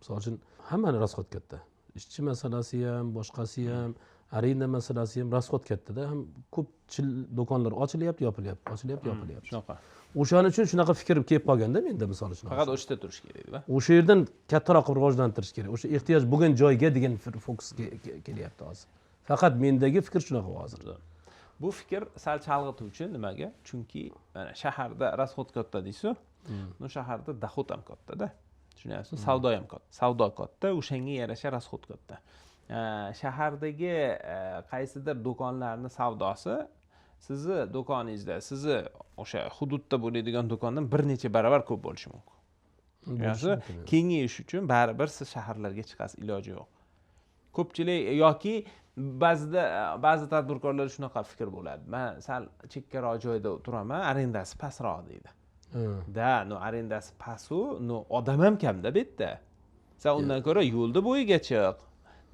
Misol uchun hammani расход katta. Ishchi masalasi ham, boshqasi ham, arenda masalasi ham расход kattada, ham ko'pchil do'konlar ochilyapti, yopilyapti, ochilyapti, yopilyapti. Shunaqa. O'shaning uchun shunaqa fikr kelib qolganda menda misol uchun. Faqat o'sha yerda turish kerak-da. O'sha yerdan kattaroq qilib rivojlantirish kerak. O'sha ehtiyoj bo'lgan joyga degan fokus kelyapti hozir. Faqat mendagi fikr shunaqa hozir. Bu fikr sal chalg'ituvchi, nimaga? Chunki mana shaharda расход katta deysiz-ku. Bu shaharda доход ham katta-da. Tushunyapsizmi? Savdo ham katta. Savdo katta, o'shanga yarasha расход katta. Shahardagi qaysidir do'konlarning savdosi sizni do'koningizda, sizni o'sha hududda bo'ladigan do'kondan bir necha barobar ko'p bo'lishi mumkin. Ya'ni kengayish uchun baribir siz shaharlarga chiqasiz, iloji yo'q. Ko'pchilik yoki ba'zida ba'zi tadbirkorlar shunaqa fikr bo'ladi. Men sal chekkaroq joyda turaman, arendasi pastroq deydi. Da, no arendasi pasu, no odam ham kamda bu yerda. Sen undan ko'ra yo'lda bo'yiga chiq.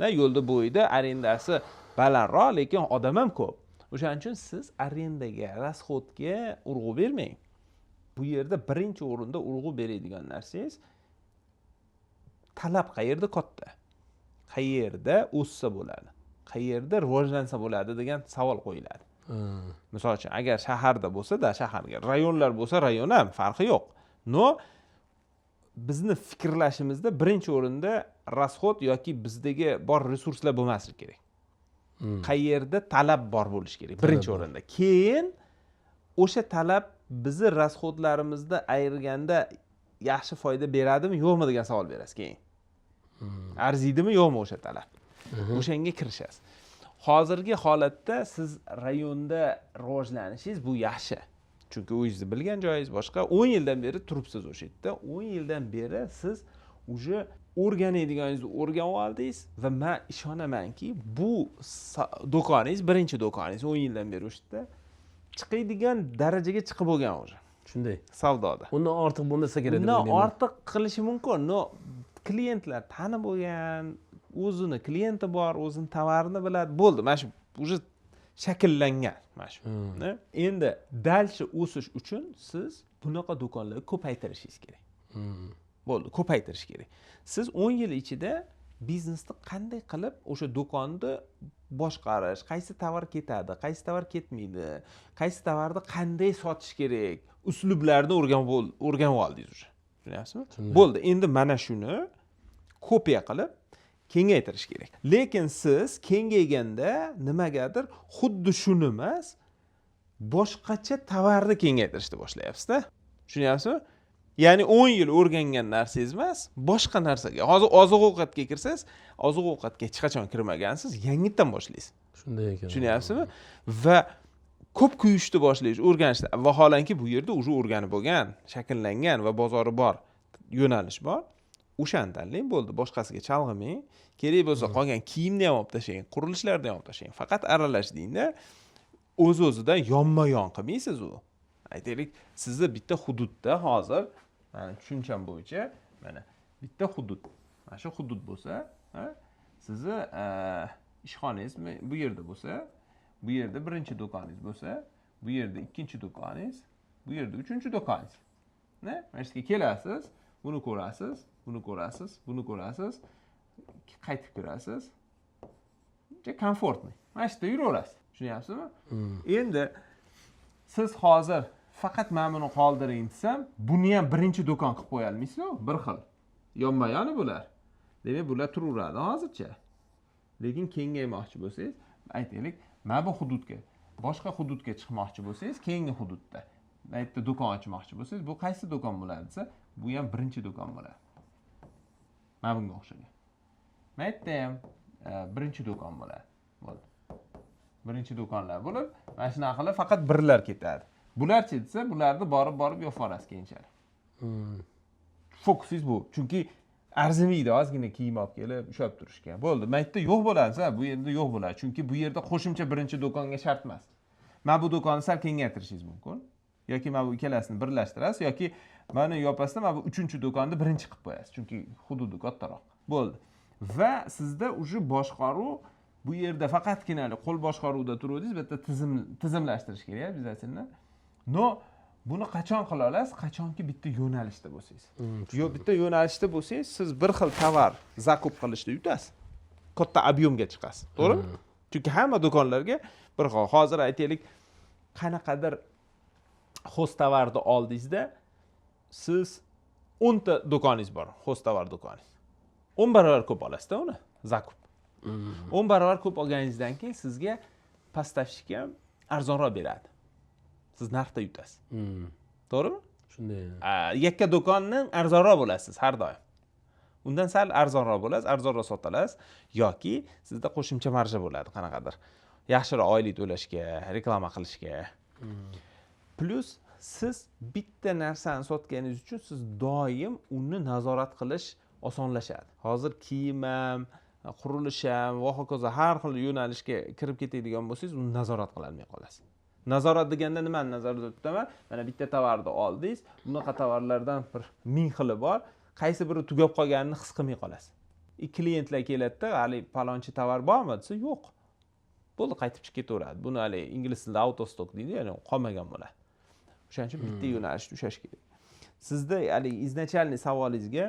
Na yo'lda bo'yida arendasi balandroq, lekin odam ham ko'p. O'shaning uchun siz arendaga, расходga urg'u bermang. Bu yerda birinchi o'rinda urg'u beradigan narsangiz talab qayerda katta. Qayerda o'ssa bo'ladi, qayerda rivojlansa bo'ladi degan savol qo'yiladi. Misol uchun, agar shaharda bo'lsa-da, shaharga, rayonlar bo'lsa, rayon ham farqi yo'q. Но bizni fikrlashimizda birinchi o'rinda расход yoki bizdagi bor resurslar bo'lmasligi kerak. Qayerda talab bor bo'lishi kerak birinchi o'rinda. Keyin o'sha talab bizni расход larimizni ayirganda yaxshi foyda beradimi, yo'qmi degan savol berasiz keyin. Arziydimi, yo'qmi o'sha talab? O'shanga kirishasiz. Hozirgi holatda siz rayonda rivojlanishingiz bu yaxshi, chunki o'zingizni bilgan joyingiz, boshqa 10 yildan beri turibsiz o'sha yerda. 10 yildan beri siz уже o'rganadiganingizni o'rganib oldingiz va man ishonamanki, bu do'koningiz, birinchi do'koningiz 10 yildan beri o'sha yerda chiqadigan darajaga chiqib bo'lgan уже Shunday. savdoda. Undan ortiq bo'lmasa kerak deb Undan o'ylayman. ortiq qilishi mumkin, но klientlar tanib bo'lgan, o'zini klienti bor, o'zini tovarini biladi, bo'ldi, mana shu уже shakllangan mana shu. Ne? Endi дальше o'sish uchun siz bunaqa do'konlarni ko'paytirishingiz kerak. Bo'ldi, ko'paytirish kerak. Siz 10 yil ichida biznesni qanday qilib, o'sha do'konni boshqarish, qaysi tovar ketadi, qaysi tovar ketmaydi, qaysi tovarni qanday sotish kerak, uslublarni o'rganib oldingiz уже, tushunyapsizmi? Tushundim. Bo'ldi, endi mana shuni kopiya qilib kengaytirish kerak. Lekin siz kengayganda nimagadir xuddi shuni emas, boshqacha tovarni kengaytirishni boshlayapsizda, tushunyapsizmi? Ya'ni 10 yil o'rgangan narsangiz emas, boshqa narsaga. Hozir oziq ovqatga kirsangiz, oziq ovqatga hech qachon kirmagansiz, yangitdan boshlaysiz. Shunday ekan. Tushunyapsizmi? Va ko'p kuyishni boshlaysiz, o'rganishni. Vaholanki bu yerda уже o'rganib bo'lgan, shakllangan va bozori bor yo'nalish bor, o'shani tanlang, bo'ldi, boshqasiga chalg'imang. Kerak bo'lsa, qolgan kiyimni ham olib tashlang, qurilishlarni ham olib tashlang, faqat aralash dengda, o'z o'zidan yonma yon qilmaysiz. U, aytaylik, sizni bitta hududda, hozir mani tushuncham bo'yicha, mana bitta hudud, mana shu hudud bo'lsa, ha, sizni ishxonangiz bu yerda bo'lsa, bu yerda birinchi do'koningiz bo'lsa, bu yerda ikkinchi do'koningiz, bu yerda uchinchi do'koningiz. Ne, mana shu yerga kelasiz, buni ko'rasiz, buni ko'rasiz, buni ko'rasiz, qaytib kirasiz, комфортный, mana shu yerda yuraverasiz, tushunyapsizmi? Endi siz hozir faqat mana buni qoldiring desam, buni ham birinchi do'kon qilib qo'ya olmaysizu. Bir xil, yonma yoni bular, demak, bular turaveradi hozircha. Lekin kengaymoqchi bo'lsangiz, aytaylik, mana bu hududga, boshqa hududga chiqmoqchi bo'lsangiz, keyingi hududda, mana yerda do'kon ochmoqchi bo'lsangiz, bu qaysi do'kon bo'ladi desa, bu ham birinchi do'kon bo'ladi, mana bunga o'xshagan. Mana yerda ham birinchi do'kon bo'ladi, bo'ldi, birinchi do'konlar bo'lib, mana shunaqa qilib faqat birlar ketadi. Bularchi desa, bularni borib borib yopib yuborasiz keyinchalik. Fokusingiz bu, chunki arzimaydi ozgina kiyim olib kelib ushlab turishga. Bo'ldi, mana yerda yo'q bo'ladi, bu yerda yo'q bo'ladi, chunki bu yerda qo'shimcha birinchi do'konga shart emas. Mana bu do'konni sal kengaytirishingiz mumkin yoki mana bu ikkalasini birlashtirasiz yoki mana yopasizda, mana bu uchinchi do'konni birinchi qilib qo'yasiz, chunki hududi kattaroq. Bo'ldi, va sizda уже boshqaruv bu yerda faqatgina qo'l boshqaruvda turuvdingiz, bu yerda tizimlashtirish kerak обязательно. Но buni qachon qila olasiz? Qachonki bitta yo'nalishda bo'lsangiz. Yo'q, bitta yo'nalishda bo'lsangiz, siz bir xil tovar закуп qilishda yutasiz, katta объем ga chiqasiz, to'g'rimi? Chunki hamma do'konlarga bir xil. Hozir, aytaylik, qanaqadir хозтовар ni oldingizda, siz 10 ta do'koningiz bor, хозтовар do'koningiz, 10 barobar ko'p olasizda uni закуп. 10 barobar ko'p olganingizdan keyin sizga поставщик ham arzonroq beradi, siz narxda yutasiz, to'g'rimi? Shunday. Yakka do'kondan arzonroq bo'lasiz, har doim undan sal arzonroq bo'lasiz, arzonroq sota olasiz yoki sizda qo'shimcha marja bo'ladi qanaqadir, yaxshiroq oylik to'lashga, reklama qilishga. Plyus siz bitta narsani sotganingiz uchun siz doim uni nazorat qilish osonlashadi. Hozir kiyim ham, qurilish ham va hokazo, har xil yo'nalishga kirib ketadigan bo'lsangiz, uni nazorat qilolmay qolasiz. Nazorat deganda nimani nazarda tutaman? Mana bitta tovarni oldingiz, bunaqa tovarlardan bir ming xili bor, qaysi biri tugab qolganini his qilmay qolasiz. И klientlar keladida, haligi palonchi tovar bormi desa, yo'q, bo'ldi, qaytib chiqib ketaveradi. Buni haligi ingliz tilida out of stock deydi, ya'ni qolmagan bo'ladi. O'shaning uchun bitta yo'nalishda ushlash kerak. Sizda haligi изначальный savolingizga,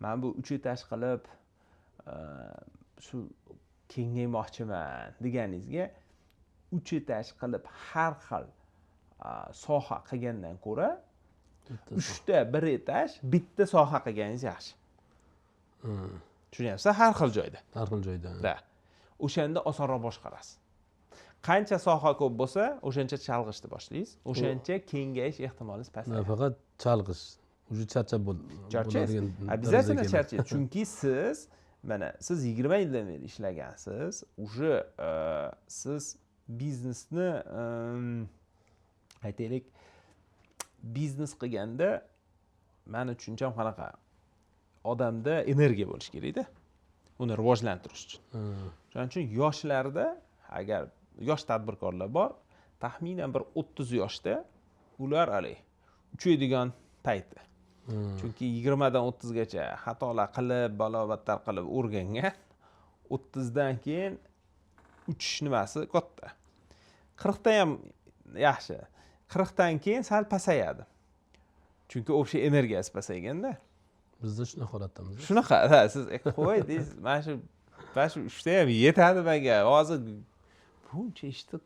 mana bu uch этаж qilib Shu kengaymoqchiman deganingizga 3 etaj qilib har xil soha qilgandan ko'ra 3 ta 1 etaj bitta soha qilganingiz yaxshi. Tushunyapsiz? Har xil joyda. Har xil joyda. Da. O'shanda osonroq boshqarasiz. Qancha soha ko'p bo'lsa, o'shancha chalg'ishni boshlaysiz, o'shancha kengayish ehtimolingiz pasayadi. Nafaqat chalg'ish, уже charchab bo'ladigan. Обязательно charchaysiz, chunki siz mana siz 20 yildan beri ishlagansiz, уже siz biznesni aytaylik, biznes qilganda meni tushuncham qanaqa? Odamda energiya bo'lishi kerakda, uni rivojlantirish uchun. Shuning uchun yoshlarda, agar yosh tadbirkorlar bor, taxminan bir 30 yoshda ular haligi uchaydigan payti. Chunki 20 dan 30 gacha xatolar qilib, balobatlar qilib o'rgangan, 30 dan keyin uchish nimasi katta. 40 da ham yaxshi. 40 dan keyin sal pasayadi. Chunki общий energiyasi pasayganda. Bizda shunaqa holatdamiz. Shunaqa, siz qo'y deysiz, mana shu 3 ta ham yetadi menga. Hozir buncha ishni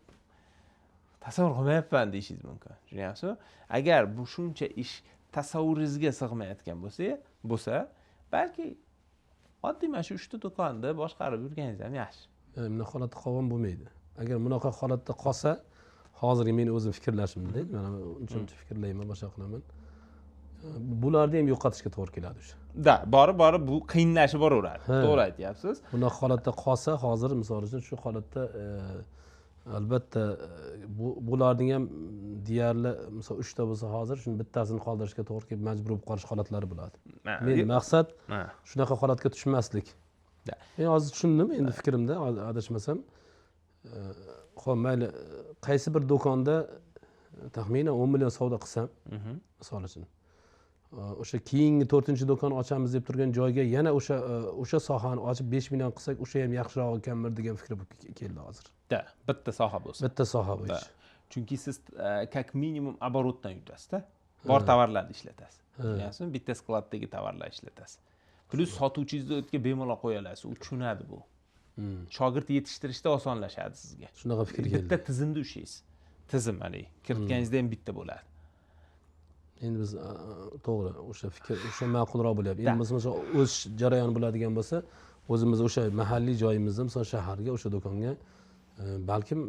tasavvur qilmayapman deyishingiz mumkin. Tushunyapsizmi? Agar bu shuncha ish tasavvuringizga sig'mayotgan bo'lsa, balki oddiy mana shu 3 ta do'konni boshqarib yurganingiz ham yaxshi. Bunaqa holatda qolgan bo'lmaydi. Agar bunaqa holatda qolsa, hozirgi meni o'zim fikrlashimda, mana uncha fikrlayman, boshqa qilaman. Bularni ham yo'qotishga to'g'ri keladi o'sha. Da, borib bu qiyinlashib boraveradi. To'g'ri aytyapsiz. Bunaqa holatda qolsa, hozir misol uchun shu holatda albatta bularning ham deyarli misol 3 ta bo'lsa hozir shuni bittasini qoldirishga to'g'ri kelib majbur bo'lib qolish holatlari bo'ladi. Men maqsad shunaqa holatga tushmaslik. Men hozir tushundim, endi fikrimda adashmasam, xo'p, mayli, qaysi bir do'konda taxminan 10 million savdo qilsam, misol uchun, o'sha keyingi 4-do'kon ochamiz deb turgan joyga yana o'sha sohani ochib 5 million qilsak, o'sha ham yaxshiroq ekanmi degan fikr keldi hozir. Da, bitta soha bo'lsa. Bitta soha bo'yicha. Chunki siz как minimum оборотdan yutasiz-da. Bor tovarlarni ishlatasiz. Tushunyapsizmi? Bitta skladdagi tovarlarni ishlatasiz. Plus sotuvchingizni o'tga bemalol qo'ya olasiz, u tushunadi bu. Shogird yetishtirishda osonlashadi sizga. Shunaqa fikr keldi. Bitta tizimda ushlaysiz. Tizim haligi kiritganingizda ham bitta bo'ladi. Endi biz to'g'ri, o'sha fikr o'sha ma'qulroq bo'lyapti. Endi biz masalan o'sish jarayoni bo'ladigan bo'lsa, o'zimiz o'sha mahalliy joyimizda, masalan shaharga, o'sha do'konga balkim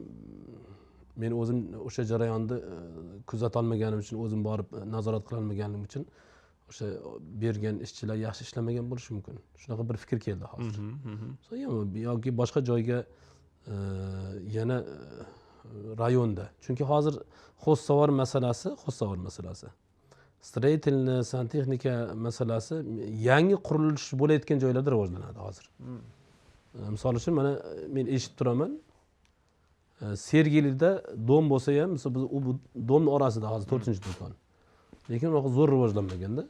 men o'zim o'sha jarayonni kuzata olmaganim uchun, o'zim borib nazorat qila olmaganim uchun o'sha bergan ishchilar yaxshi ishlamagan bo'lishi mumkin. Shunaqa bir fikr keldi hozir. Yoki boshqa joyga yana rayonda. Chunki hozir xoztovar masalasi, строительный, santexnika masalasi yangi qurilish bo'layotgan joylarda rivojlanadi hozir. Misol uchun mana men eshitib turaman, Sergelida dom bo'lsa ham, misol biz u domning orasida hozir 4-do'kon. Lekin unaqa zo'r rivojlanmaganda.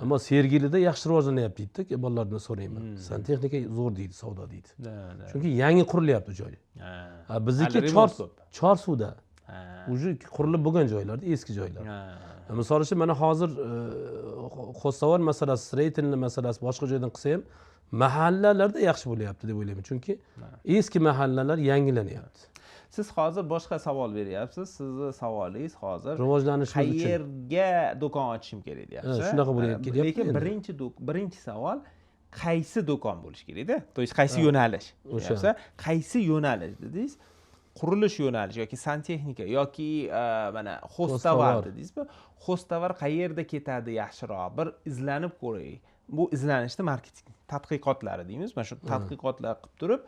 Ammo Sergelida yaxshi rivojlanyapti deydi, bolalardan so'rayman. Santexnika zo'r deydi, savdo deydi. Chunki yangi qurilyapti joy. Bizniki Chorsuda. Уже qurilib bo'lgan joylarda, eski joylar. Misol uchun mana hozir xoztovar masalasi, строительный masalasi boshqa joydan qilsa ham mahallalarda yaxshi bo'lyapti deb o'ylayman. Chunki eski mahallalar yangilanyapti. Siz hozir boshqa savol beryapsiz. Sizni savolingiz hozir rivojlanishimiz uchun qayerga do'kon ochishim kerak deyapsiz. Shunaqa bo'lyapti. Lekin birinchi savol qaysi do'kon bo'lishi kerakda? To есть qaysi yo'nalish? O'sha qaysi yo'nalish dedingiz? Qurilish yo'nalishi yoki santexnika yoki mana xoztovar dedingizmi? Xoztovar qayerda ketadi yaxshiroq? Bir izlanib ko'raylik. Bu izlanishni marketing tadqiqotlari deymiz. Mana shu tadqiqotlar qilib turib,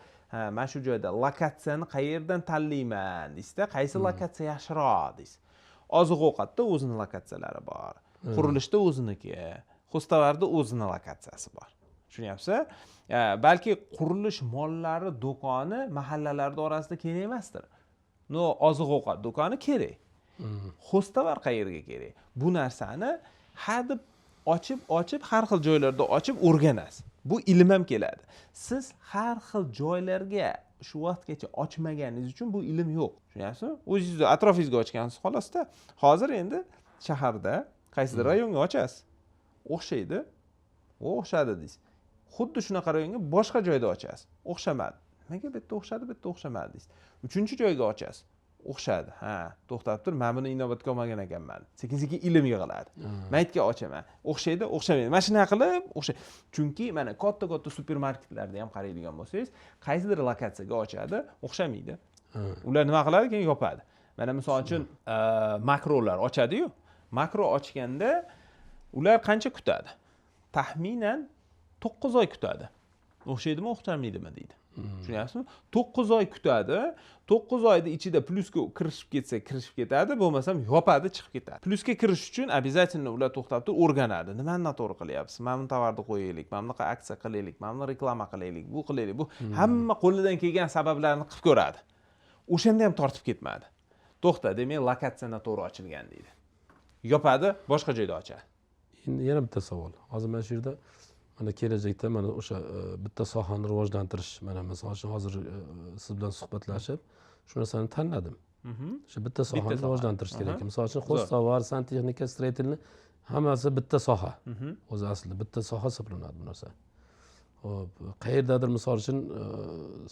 mana shu joyda lokatsiyani qayerdan tanlayman deysizda, qaysi lokatsiya yaxshiroq deysiz. Oziq-ovqatda o'zini lokatsiyalari bor, qurilishda o'ziniki, xoztovarda o'zini lokatsiyasi bor. Tushunyapsiz? Balki qurilish mollari do'koni mahallalarda orasida kerak emasdir. No, oziq-ovqat do'koni kerak. Xoztovar qayerga kerak? Bu narsani hadeb ochib har xil joylarda ochib o'rganasiz. Bu ilm ham keladi. Siz har xil joylarga shu vaqtgacha ochmaganingiz uchun bu ilm yo'q. Tushunyapsizmi? O'zingizni atrofingizga ochgansiz xolosda. Hozir endi shaharda qaysidir rayonga ochasiz. O'xshaydi. O'xshadi deysiz. Xuddi shunaqa rayonga boshqa joyda ochasiz, o'xshamadi. Nimaga bu yerda o'xshadi, bu yerda o'xshamadi deysiz. Uchinchi joyga ochasiz, o'xshadi. Ha, to'xtab tur, men buni inobatga olmagan ekanman. Sekin-sekin ilm yig'iladi. Maytga ochaman, o'xshaydi, o'xshamaydi. Mana shunaqa qilib, o'xshay. Chunki mana katta-katta supermarketlarda ham qaraydigan bo'lsangiz, qaysidir lokatsiyaga ochadi, o'xshamaydi. Ular nima qiladi? Keyin yopadi. Mana misol uchun makrolar ochadi-yu. Makro ochganda ular qancha kutadi? Taxminan 9 oy kutadi. O'xshaydimi, o'xshamaydimi deydi. Tushunyapsizmi? 9 oy kutadi. 9 oyning ichida plyusga kirishib ketsa, kirishib ketadi, bo'lmasam yopadi, chiqib ketadi. Plyusga kirish uchun обязательно ular to'xtab turib o'rganadi. Nimani noto'g'ri qilyapsiz? Mana buni tovarni qo'yaylik, mana bunaqa aksiya qilaylik, mana buni reklama qilaylik, bu qilaylik, bu hamma qo'lidan kelgan sabablarni qilib ko'radi. O'shanda ham tortib ketmadi. To'xta, demak lokatsiya noto'g'ri ochilgan deydi. Yopadi, boshqa joyda ochadi. Endi yana bitta savol. Hozir mana shu yerda mana kelajakda mana o'sha bitta sohani rivojlantirish, mana misol uchun hozir siz bilan suhbatlashib shu narsani tanladim. O'sha bitta sohani rivojlantirish kerak. Misol uchun xoztovar, santexnika, строительный hammasi bitta soha. O'zi aslida bitta soha hisoblanadi bu narsa. Xo'p, qayerdadir misol uchun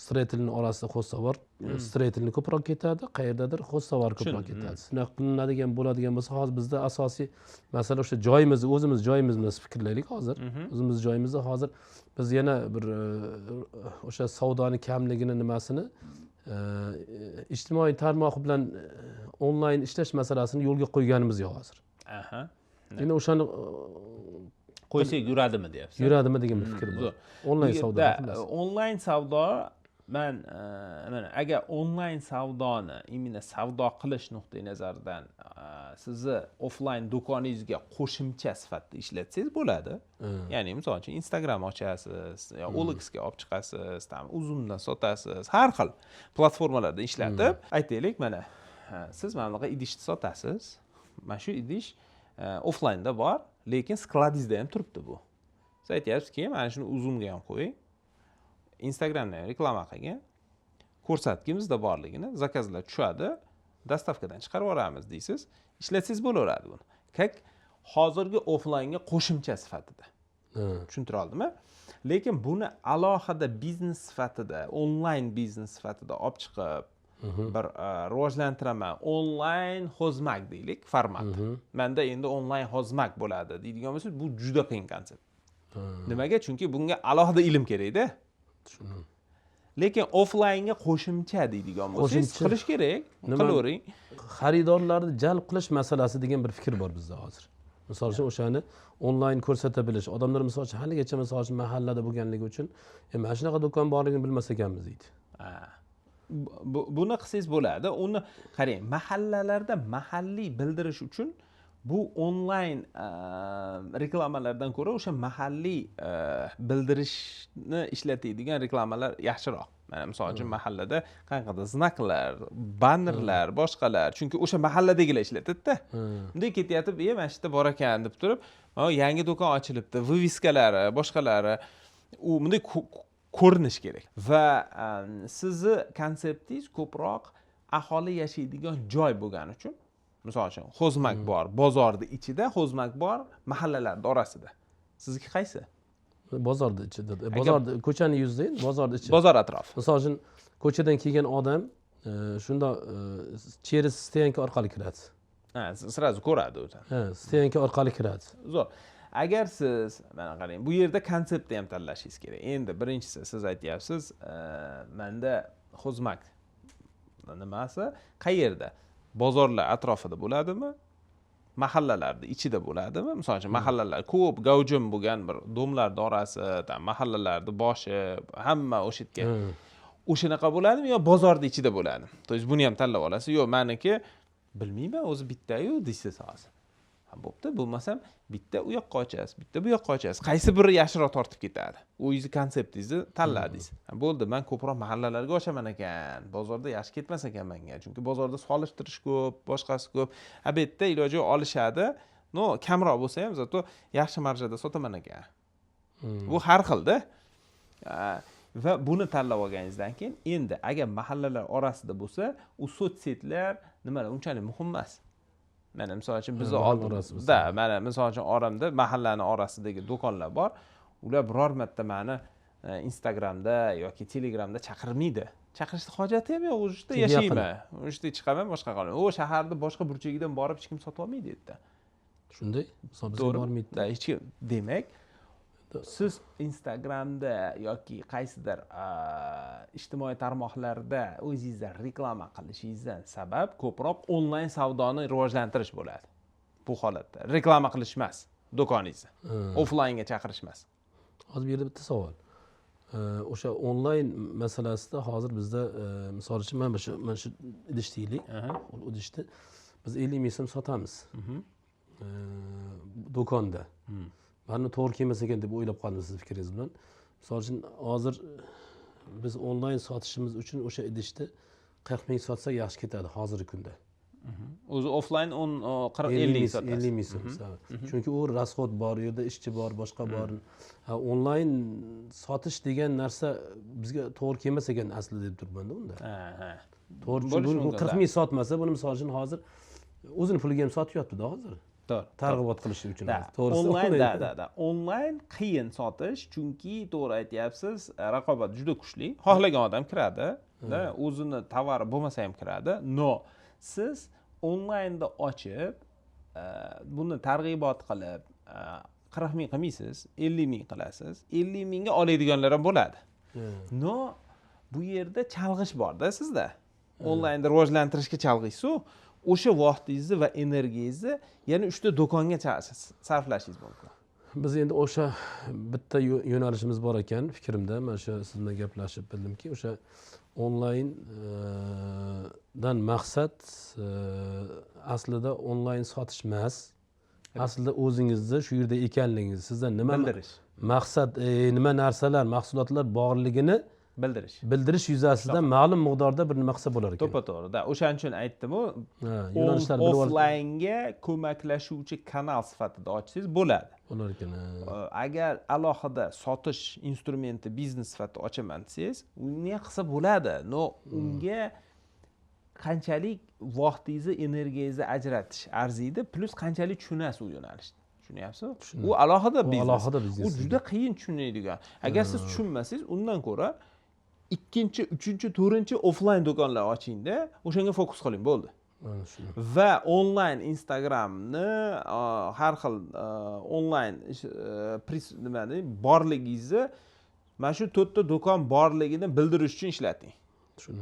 строительный orasida xoztovar, строительный ko'proq ketadi, qayerdadir xoztovar ko'proq ketadi. Shunaqa qilinadigan bo'ladigan bo'lsa, hozir bizda asosiy masala o'sha joyimizni, o'zimiz joyimizni fikrlaylik hozir. O'zimiz joyimizda hozir biz yana bir o'sha savdoni kamligini nimasini ijtimoiy tarmoq bilan onlayn ishlash masalasini yo'lga qo'yganimiz yo'q hozir. Endi o'shani qo'ysak yuradimi deyapsiz? Yuradimi degan bir fikr bor. Onlayn savdo. Onlayn savdo, man mana agar onlayn savdoni именно savdo qilish nuqtai nazaridan sizni offlayn do'koningizga qo'shimcha sifatida ishlatsangiz bo'ladi. Ya'ni misol uchun Instagram ochasiz, yo OLXga olib chiqasiz, tam Uzumdan sotasiz, har xil platformalarda ishlatib, aytaylik mana siz mana bunaqa idishni sotasiz. Mana shu idish offlaynda bor, lekin skladingizda ham turibdi bu. Siz aytyapsizki, mana shuni Uzumga ham qo'ying, Instagramda ham reklama qilgin, ko'rsatgin bizda borligini, zakazlar tushadi, dastavkadan chiqarib yuboramiz deysiz, ishlatsangiz bo'laveradi buni. Как hozirgi offlaynga qo'shimcha sifatida. Tushuntira oldimmi? Lekin buni alohida biznes sifatida, onlayn biznes sifatida olib chiqib, bir rivojlantiraman, onlayn xozmak deylik, format. Menda endi onlayn xozmak bo'ladi deydigan bo'lsangiz, bu juda qiyin konsept. Nimaga? Chunki bunga alohida ilm kerakda. Lekin offlaynga qo'shimcha deydigan bo'lsangiz, qilish kerak, qilavering. Xaridorlarni jalb qilish masalasi degan bir fikr bor bizda hozir. Misol uchun o'shani onlayn ko'rsata bilish. Odamlar misol uchun haligacha misol uchun mahallada bo'lganligi uchun mana shunaqa do'kon borligini bilmas ekanmiz deydi. Buni qilsangiz bo'ladi. Uni qarang, mahallalarda mahalliy bildirish uchun bu onlayn reklamalardan ko'ra o'sha mahalliy bildirishni ishlatadigan reklamalar yaxshiroq. Mana misol uchun mahallada qanaqadir znaklar, bannerlar, boshqalar, chunki o'sha mahalladagilar ishlatadi-da. Bunday ketyapti, mana shu yerda bor ekan deb turib, mana yangi do'kon ochilibdi, vyviskalari, boshqalari, u bunday ko'rinish kerak. Va sizni konseptingiz ko'proq aholi yashaydigan joy bo'lgani uchun, misol uchun xozmak bor, bozorning ichida xozmak bor, mahallalarning orasida. Sizniki qaysi? Bozorning ichida. Bozorda, ko'chaning yuzida, bozorning ichi. Bozor atrofi. Misol uchun ko'chadan kelgan odam shunda через стоянка orqali kiradi. Ha, сразу ko'radi o'zi. Ha, стоянка orqali kiradi. Zo'r. Agar siz, mana qarang, bu yerda konseptni ham tanlashingiz kerak. Endi birinchisi siz aytyapsiz, menda xozmak nimasi qayerda? Bozorlar atrofida bo'ladimi? Mahallalarda ichida bo'ladimi? Misol uchun mahallalar ko'p gavjum bo'lgan bir domlarning orasi, tam mahallalarning boshi, hamma o'sha yerga. O'shanaqa bo'ladimi yo bozorning ichida bo'ladimi? To есть buni ham tanlab olasiz. Yo'q, meniki bilmayman, o'zi bitta-yu deysiz hozir. Ha, bo'pti, bo'lmasam bitta u yoqqa ochasiz, bitta bu yoqqa ochasiz. Qaysi biri yaxshiroq tortib ketadi? O'zingizni konseptingizni tanladingiz. Ha, bo'ldi, men ko'proq mahallalarga ochaman ekan, bozorda yaxshi ketmas ekan menga, chunki bozorda solishtirish ko'p, boshqasi ko'p. Ha, bu yerda iloji yo'q, olishadi. No, kamroq bo'lsa ham zato yaxshi marjada sotaman ekan. Bu har xilda. Va buni tanlab olganingizdan keyin endi agar mahallalar orasida bo'lsa, u sotsетlar nimalar unchalik muhim emas. Mana misol uchun bizni Mahalla oldin orasi bo'lsa. Da, mana misol uchun oramda mahallani orasidagi do'konlar bor. Ular biror marta mani Instagramda yoki Telegramda chaqirmaydi. Chaqirishni hojati ham yo'q, o'sha yerda yashayman. O'sha yerda chiqaman, boshqa qilaman. U shaharda boshqa burchagidan borib hech kim sotib olmaydi u yerda. Shunday, misol bizga bormaydi. Hech kim. Demak, siz Instagramda yoki qaysidir ijtimoiy tarmoqlarda o'zingizni reklama qilishingizdan sabab ko'proq onlayn savdoni rivojlantirish bo'ladi. Bu holatda reklama qilish emas, do'koningizni offlaynga chaqirish emas. Hozir bu yerda bitta savol. O'sha onlayn masalasida hozir bizda misol uchun mana shu idish deylik. Idishni biz 50 ming so'm sotamiz. Do'konda. Mani to'g'ri kelmas ekan deb o'ylab qoldim siz fikringiz bilan. Misol uchun hozir biz onlayn sotishimiz uchun o'sha idishni 40 ming sotsak yaxshi ketadi hozirgi kunda. O'zi offlayn 40-50 sotasiz. 50 ming so'm. Chunki u rasxod bor, u yerda ishchi bor, boshqa bor. Onlayn sotish degan narsa bizga to'g'ri kelmas ekan aslida deb turibman-da unda. To'g'ri, 40 ming sotmasa, buni misol uchun hozir o'zini puliga ham sotyapti-da hozir. To'g'ri. Targ'ibot qilish uchun. To'g'risi onlayn da. Onlayn qiyin sotish, chunki to'g'ri aytyapsiz, raqobat juda kuchli. Xohlagan odam kiradi, da, o'zini tovari bo'lmasa ham kiradi. No, siz onlaynda ochib, buni targ'ibot qilib, 40 ming qilmaysiz, 50 ming qilasiz. 50 mingga oladiganlar ham bo'ladi. No, bu yerda chalg'ish bor-da sizda. Onlaynda rivojlantirishga chalg'iysiz-ku. O'sha vaqtingizni va energiyangizni yana 3 ta do'konga sarflashingiz mumkin. Biz endi o'sha bitta yo'nalishimiz bor ekan fikrimda. Mana shu siz bilan gaplashib bildimki, o'sha onlayn dan maqsad aslida onlayn sotish emas. Aslida o'zingizni shu yerda ekanligingiz, sizdan nima bildirish, maqsad, nima narsalar, mahsulotlar borligini bildirish. Bildirish yuzasidan ma'lum miqdorda bir nima qilsa bo'lar ekan. To'ppa-to'g'ri. Da, o'shaning uchun aytdim-u, yo'nalishlar offlaynga ko'maklashuvchi kanal sifatida ochsangiz bo'ladi. Bo'lar ekan. Agar alohida sotish instrumenti biznes sifatida ochaman desangiz, uni ham qilsa bo'ladi. No, unga qanchalik vaqtingizni, energiyangizni ajratish arziydi, plus qanchalik tushunasiz u yo'nalishni. Tushunyapsizmi? U alohida biznes. Alohida biznes. U juda qiyin tushunadigan. Agar siz tushunmasangiz, undan ko'ra 2-chi, 3-chi, 4-chi offlayn do'konlar ochingda, o'shanga fokus qiling, bo'ldi. Va onlayn Instagramni har xil onlayn nimani borligingizni mana shu 4 ta do'kon borligini bildirish uchun ishlating.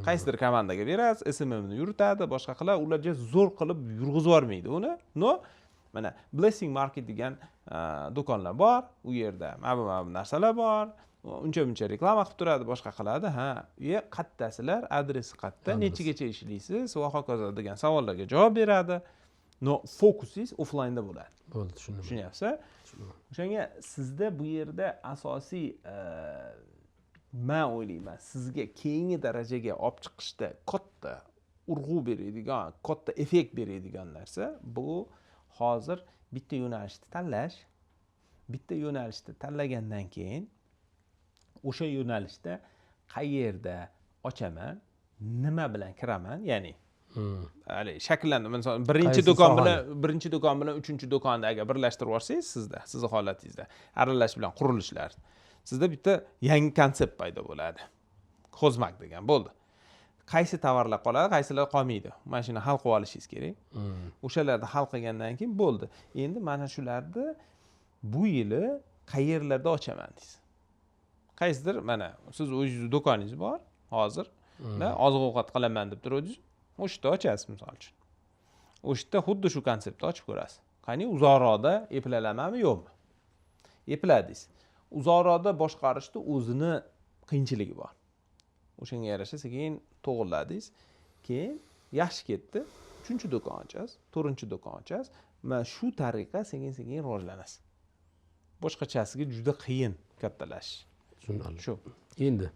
Qaysidir komandaga berasiz, SMMni yuritadi, boshqa qiladi, ular juda zo'r qilib yurg'izib yubormaydi uni. No, mana Blessing Market degan do'konlar bor, u yerda mana bu narsalar bor. Uncha-muncha reklama qilib turadi, boshqa qiladi. Ha, uya qayerdasizlar, adresi qayerda, nechagacha ishlaysiz va hokazo degan savollarga javob beradi. No, fokusingiz offlaynda bo'ladi. Bo'ldi, tushundim. Tushunyapsiz? O'shanga sizda bu yerda asosiy men o'ylayman, sizga keyingi darajaga olib chiqishda katta urg'u beradigan, katta effekt beradigan narsa bu hozir bitta yo'nalishni tanlash. Bitta yo'nalishni tanlagandan keyin o'sha yo'nalishda qayerda ochaman, nima bilan kiraman, ya'ni hali shakllanadi. Masalan, birinchi do'kon bilan birinchi do'kon bilan uchinchi do'konni agar birlashtirib yuborsangiz, sizda, sizni holatingizda aralash bilan qurilishlar, sizda bitta yangi konsept paydo bo'ladi. Xozmak degan bo'ldi. Qaysi tovarlar qoladi, qaysilar qolmaydi. Mana shuni hal qilib olishingiz kerak. O'shalarni hal qilgandan keyin bo'ldi. Endi mana shularni bu yili qayerlarda ochaman deysiz. Qaysidir mana siz o'zingiz do'koningiz bor hozir, oziq-ovqat qilaman deb turibsiz, o'sha yerda ochasiz misol uchun. O'sha yerda xuddi shu konseptni ochib ko'rasiz. Qani uzoqroqda eplalamanmi, yo'qmi? Epladingiz. Uzoqroqda boshqarishda o'zini qiyinchiligi bor. O'shanga yarasha sekin to'g'irladingiz. Keyin yaxshi ketdi. 3-chi do'kon ochasiz, 4-chi do'kon ochasiz. Mana shu tariqa sekin-sekin rivojlanasiz. Boshqachasiga juda qiyin kattalashish. Tushunarli. Shu. Endi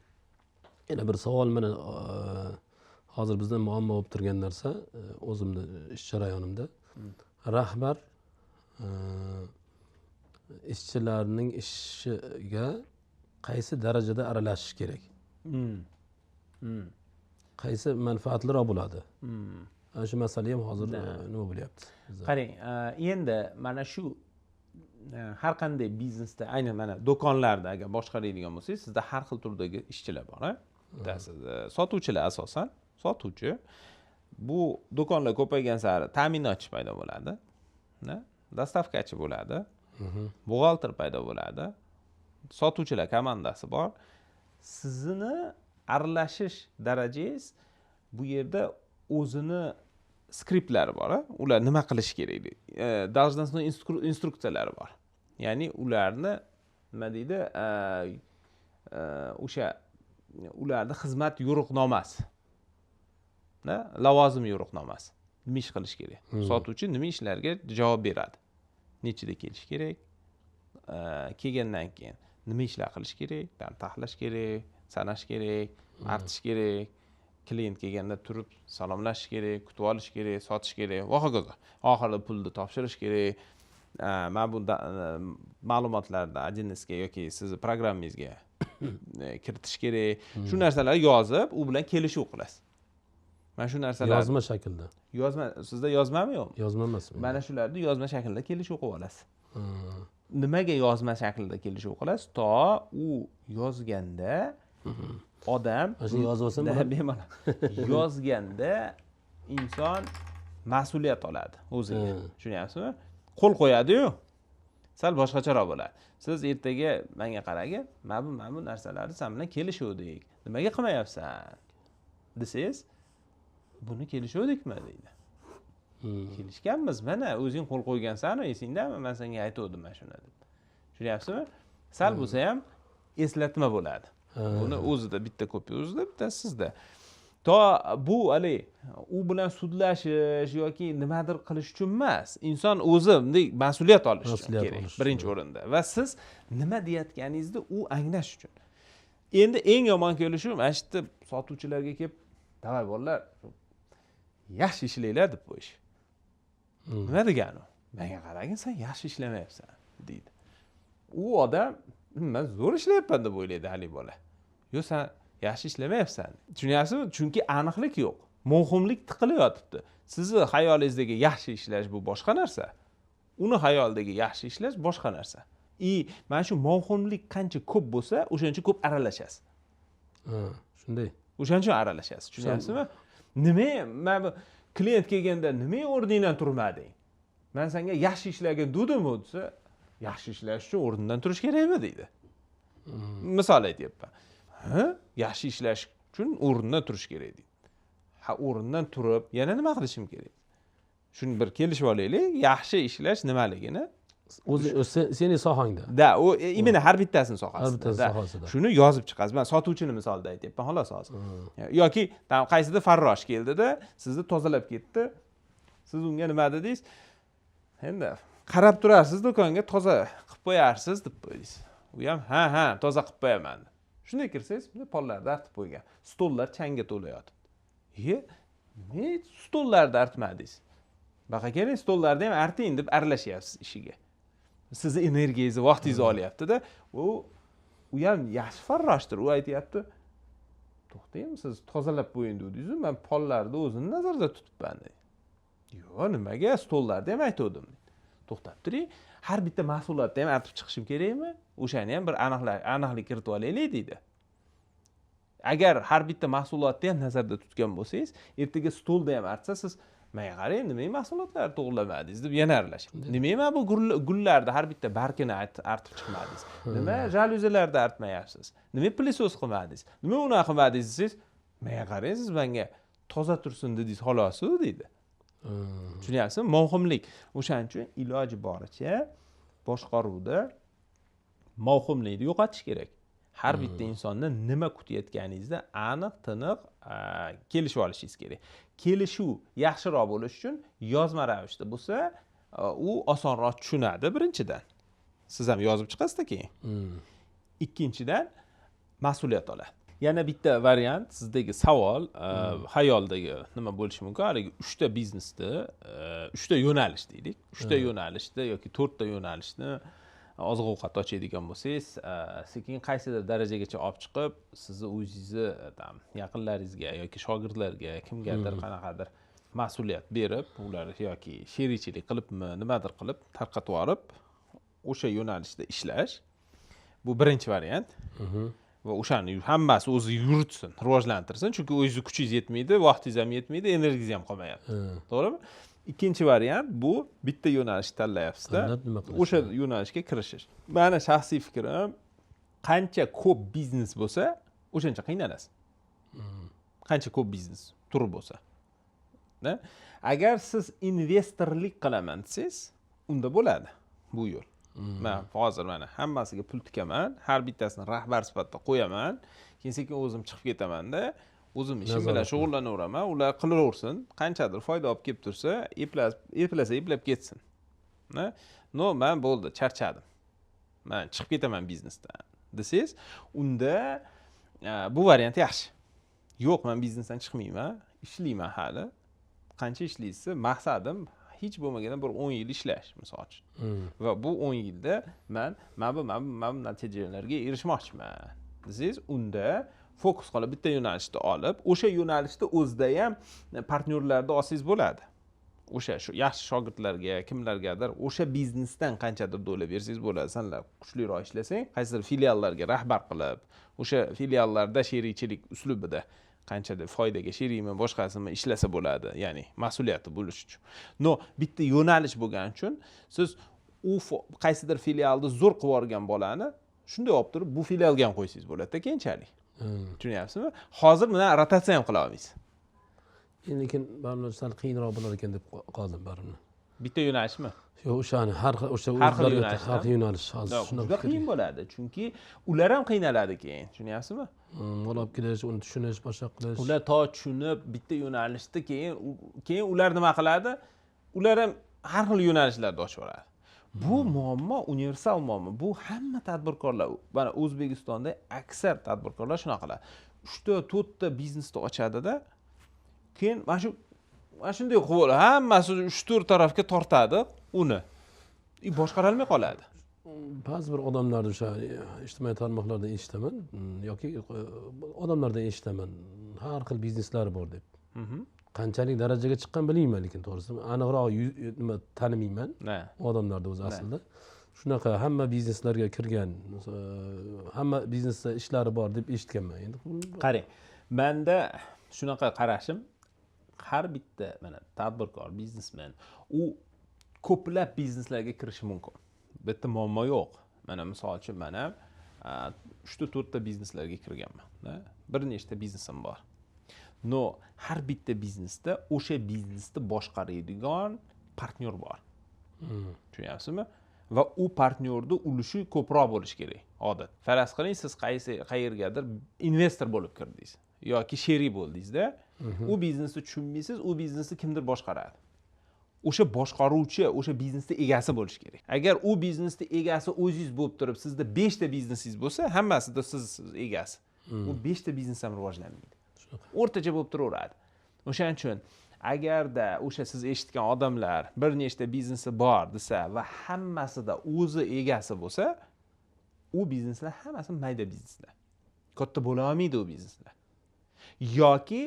yana bir savol mana hozir bizda muammo bo'lib turgan narsa, o'zimni ish jarayonimda rahbar ishchilarning ishiga qaysi darajada aralashish kerak? Qaysi manfaatliroq bo'ladi? Shu masala ham hozir nima bo'lyapti? Qarang, endi mana shu Har qanday biznesda, aynan mana do'konlarda agar boshqaradigan bo'lsangiz, sizda har xil turdagi ishchilar bor, a? Bittasi sotuvchilar, asosan sotuvchi. Bu do'konlar ko'paygan sari ta'minotchi paydo bo'ladi, доставка chi bo'ladi, buxgalter paydo bo'ladi, sotuvchilar komandasi bor. Sizni aralashish darajangiz bu yerda o'zini skriptlari bor, ular nima qilish kerak, должностной instruksiyalari bor. Ya'ni ularni nima deydi, o'sha ularni xizmat yo'riqnomasi, lavozim yo'riqnomasi, nima ish qilish kerak, sotuvchi nima ishlarga javob beradi, nechida kelish kerak, kelgandan keyin nima ishlar qilish kerak, taxlash kerak, sanash kerak, artish kerak, klient kelganda turib salomlashish kerak, kutib olish kerak, sotish kerak va hokazo. Oxirida pulni topshirish kerak. Mana bu ma'lumotlarni 1С ga yoki sizni programmangizga kiritish kerak. Shu narsalarni yozib, u bilan kelishuv qilasiz. Mana shu narsalar yozma shaklda. Yozma, sizda yozmami yo'qmi? Yozma emas. Mana shularni yozma shaklda kelishuv qilib olasiz. Nimaga yozma shaklda kelishuv qilasiz? To u yozganda odam shuni yozib olsam bemalol yozganda inson mas'uliyat oladi o'ziga. Tushunyapsizmi? Qo'l qo'yadi-yu, sal boshqacharoq bo'ladi. Siz ertaga menga qaragin, mana bu narsalarni sen bilan kelishuvdik, nimaga qilmayapsan desangiz, buni kelishuvdikmi deydi. Kelishganmiz, mana o'zing qo'l qo'ygansan, esingdami, men senga aytuvdim mana shuni deb. Tushunyapsizmi? Sal bo'lsa ham eslatma bo'ladi. Buni o'zida bitta kopiya, o'zida bitta sizda. To bu haligi u bilan sudlashish yoki nimadir qilish uchun emas. Inson o'zi bunday mas'uliyat olish uchun kerak birinchi o'rinda va siz nima deyotganingizni u anglash uchun. Endi eng yomon kelishuv mana shu yerda sotuvchilarga kelib, "Davay bolalar, yaxshi ishlanglar" deb qo'yish. Nima degani u? Menga qaragin, sen yaxshi ishlamayapsan deydi. U odam men zo'r ishlayapman deb o'ylaydi haligi bola. Yo'q, sen yaxshi ishlamayapsan. Tushunyapsizmi? Chunki aniqlik yo'q. Mavhumlik tiqilib yotibdi. Sizni xayolingizdagi yaxshi ishlash bu boshqa narsa. Uni xayolidagi yaxshi ishlash boshqa narsa. Mana shu mavhumlik qancha ko'p bo'lsa, o'shancha ko'p aralashasiz. Ha, shunday. O'shancha aralashasiz. Tushunyapsizmi? Nima mana bu klient kelganda nima o'rningdan turmading? Men senga yaxshi ishlagin dedim-ku desa, yaxshi ishlash uchun o'rnidan turish kerakmi deydi. Misol aytyapman. Ha, yaxshi ishlash uchun o'rnidan turish kerak deydi. Ha, o'rnidan turib yana nima qilishim kerak? Shuni bir kelishib olaylik, yaxshi ishlash nimaligini. O'zi seni sohangda. Da, u imенно har bittasini sohasida. Har bittasi sohasida. Shuni yozib chiqasiz. Men sotuvchini misolida aytyapman, xolos hozir. Yoki qaysidir farrosh keldida, sizni tozalab ketdi. Siz unga nima dedingiz? Endi qarab turarsiz do'konga, toza qilib qo'yarsiz deb qo'ydingiz. U ham ha, ha, toza qilib qo'yaman deb. Shunday kirsangiz, bunday pollarni artib qo'ygan. Stollar changga to'la yotibdi. Iye, nima stollarni artmadingiz? Baqa keling, stollarni ham arting deb aralashyapsiz ishiga. Sizni energiyangizni, vaqtingizni olyapti-da. U ham yaxshi farroshdir. U aytyapti, to'xtang, siz tozalab qo'ying dedingiz-ku, men pollarni o'zini nazarda tutibman deydi. Yo'q, nimaga stollarni ham aytuvdim. To'xtab turing, har bitta mahsulotni ham artib chiqishim kerakmi? O'shani ham bir aniqlik kiritib olaylik deydi. Agar har bitta mahsulotni ham nazarda tutgan bo'lsangiz, ertaga stolda ham artsa, siz menga qarang, nima mahsulotlarni to'g'rilamadingiz deb yana aralashadi. Nima mana bu gullarni har bitta barkini artib chiqmadingiz? Nima jalyuzalarni artmayapsiz? Nima plysos qilmadingiz? Nima unaqa qilmadingiz desangiz, menga qarang, siz menga toza tursin dedingiz xolos u deydi. Tushunyapsizmi? Mavhumlik. O'shaning uchun iloji boricha boshqaruvda mavhumlikni yo'qotish kerak. Har bitta insondan nima kutayotganingizda aniq, tiniq kelishib olishingiz kerak. Kelishuv yaxshiroq bo'lishi uchun yozma ravishda bo'lsa, u osonroq tushunadi birinchidan. Siz ham yozib chiqasizda keyin. Ikkinchidan mas'uliyat oladi. Yana bitta variant, sizdagi savol, xayoldagi nima bo'lishi mumkin? Haligi 3 ta biznesda, 3 ta yo'nalish deylik. 3 ta yo'nalishda yoki 4 ta yo'nalishni oziq-ovqat ochadigan bo'lsangiz, sekin qaysidir darajagacha olib chiqib, sizni o'zingizni tam yaqinlaringizga yoki shogirdlarga kimgadir qanaqadir mas'uliyat berib, ular yoki sherikchilik qilibmi, nimadir qilib tarqatib yuborib, o'sha yo'nalishda ishlash. Bu birinchi variant. Va o'shani hammasi o'zi yuritsin, rivojlantirsin, chunki o'zingizni kuchingiz yetmaydi, vaqtingiz ham yetmaydi, energiyangiz ham qolmayapti, to'g'rimi? Ikkinchi variant, bu bitta yo'nalishni tanlayapsizda, Tanlab nima qilish? o'sha yo'nalishga kirishish. Mani shaxsiy fikrim, qancha ko'p biznes bo'lsa, o'shancha qiynalasiz. Qancha ko'p biznes turi bo'lsa, da? Agar siz investorlik qilaman desangiz, unda bo'ladi bu yo'l. Man hozir mana hammasiga pul tikaman, har bittasini rahbar sifatida qo'yaman, keyin sekin o'zim chiqib ketamanda, o'zim ishim bilan Nazorat. shug'ullanaveraman, ular qilaversin, qanchadir foyda olib kelib tursa, eplasa eplab ketsin. Но man bo'ldi, charchadim, man chiqib ketaman biznesdan desangiz, unda bu variant yaxshi. Yo'q, man biznesdan chiqmayman, ishlayman hali. Qancha ishlaysiz? Maqsadim hech bo'lmaganda bir 10 yil ishlash, misol uchun, va bu 10 yilda man mana bu natijalarga erishmoqchiman desangiz, unda fokus qilib bitta yo'nalishni olib, o'sha yo'nalishda o'zida ham partnyorlarni olsangiz bo'ladi. O'sha shu yaxshi shogirdlarga, kimlargadir o'sha biznesdan qanchadir доля bersangiz bo'ladi. Sanlar kuchliroq ishlasang, qaysidir filiallarga rahbar qilib, o'sha filiallarda sherikchilik uslubida qanchadir foydaga sherikmi, boshqasimi ishlasa bo'ladi, ya'ni mas'uliyatni bo'lish uchun. Но bitta yo'nalish bo'lgani uchun siz u qaysidir filialni zo'r qilib yuborgan bolani shunday olib turib bu filialga ham qo'ysangiz bo'ladida keyinchalik. Tushunyapsizmi? Hozir bilan rotatsiya ham qila olmaysiz. Endi lekin baribir sal qiyinroq bo'lar ekan deb qoldim baribir. Bitta yo'nalishmi? Yo'q, o'shani har xil o'sha Har xil o'zlariga yo'nalishda? Har xil yo'nalish hozir Yo'q, shunaqa juda fikr. qiyin bo'ladi, chunki ular ham qiynaladi keyin, tushunyapsizmi? Mol olib kelish, uni tushunish, boshqa qilish. Ular to tushunib bitta yo'nalishda, keyin ular nima qiladi, ular ham har xil yo'nalishlarda ochib yuboradi. Bu muammo universal muammo, bu hamma tadbirkorlar, mana O'zbekistonda aksar tadbirkorlar shunaqa qiladi: uchta, to'rtta biznesni ochadida, keyin mana shunday qilib oladi, hammasi uch, to'rt tarafga tortadi uni и boshqarolmay qoladi. Ba'zi bir odamlarni o'sha ijtimoiy tarmoqlarda eshitaman yoki odamlardan eshitaman, har xil bizneslari bor deb. Qanchalik darajaga chiqqan bilmayman, lekin to'g'risi aniqroq nima tanimayman u odamlarni o'zi. Aslida shunaqa hamma bizneslarga kirgan, hamma biznesda ishlari bor deb eshitganman endi. Qarang, manda shunaqa qarashim: har bitta mana tadbirkor, biznesmen u ko'plab bizneslarga kirishi mumkin, bu yerda muammo yo'q. Mana misol uchun, man ham uchta, to'rtta bizneslarga kirganman, bir nechta biznesim bor. Но har bitta biznesda o'sha biznesni boshqaradigan partnyor bor, tushunyapsizmi? Va u partnyorni ulushi ko'proq bo'lishi kerak odat. Faraz qiling, siz qaysi qayergadir investor bo'lib kirdingiz yoki sherik bo'ldingizda, u biznesni tushunmaysiz, u biznesni kimdir boshqaradi. O'sha boshqaruvchi o'sha biznesni egasi bo'lishi kerak. Agar u biznesni egasi o'zingiz bo'lib turib, sizda beshta biznesingiz bo'lsa, hammasida siz egasi, u beshta biznes ham rivojlanmaydi, o'rtacha bo'lib turaveradi. O'shaning uchun agarda o'sha siz eshitgan odamlar bir nechta biznesi bor desa va hammasida o'zi egasi bo'lsa, u bizneslar hammasi mayda bizneslar, katta bo'la olmaydi u bizneslar. Yoki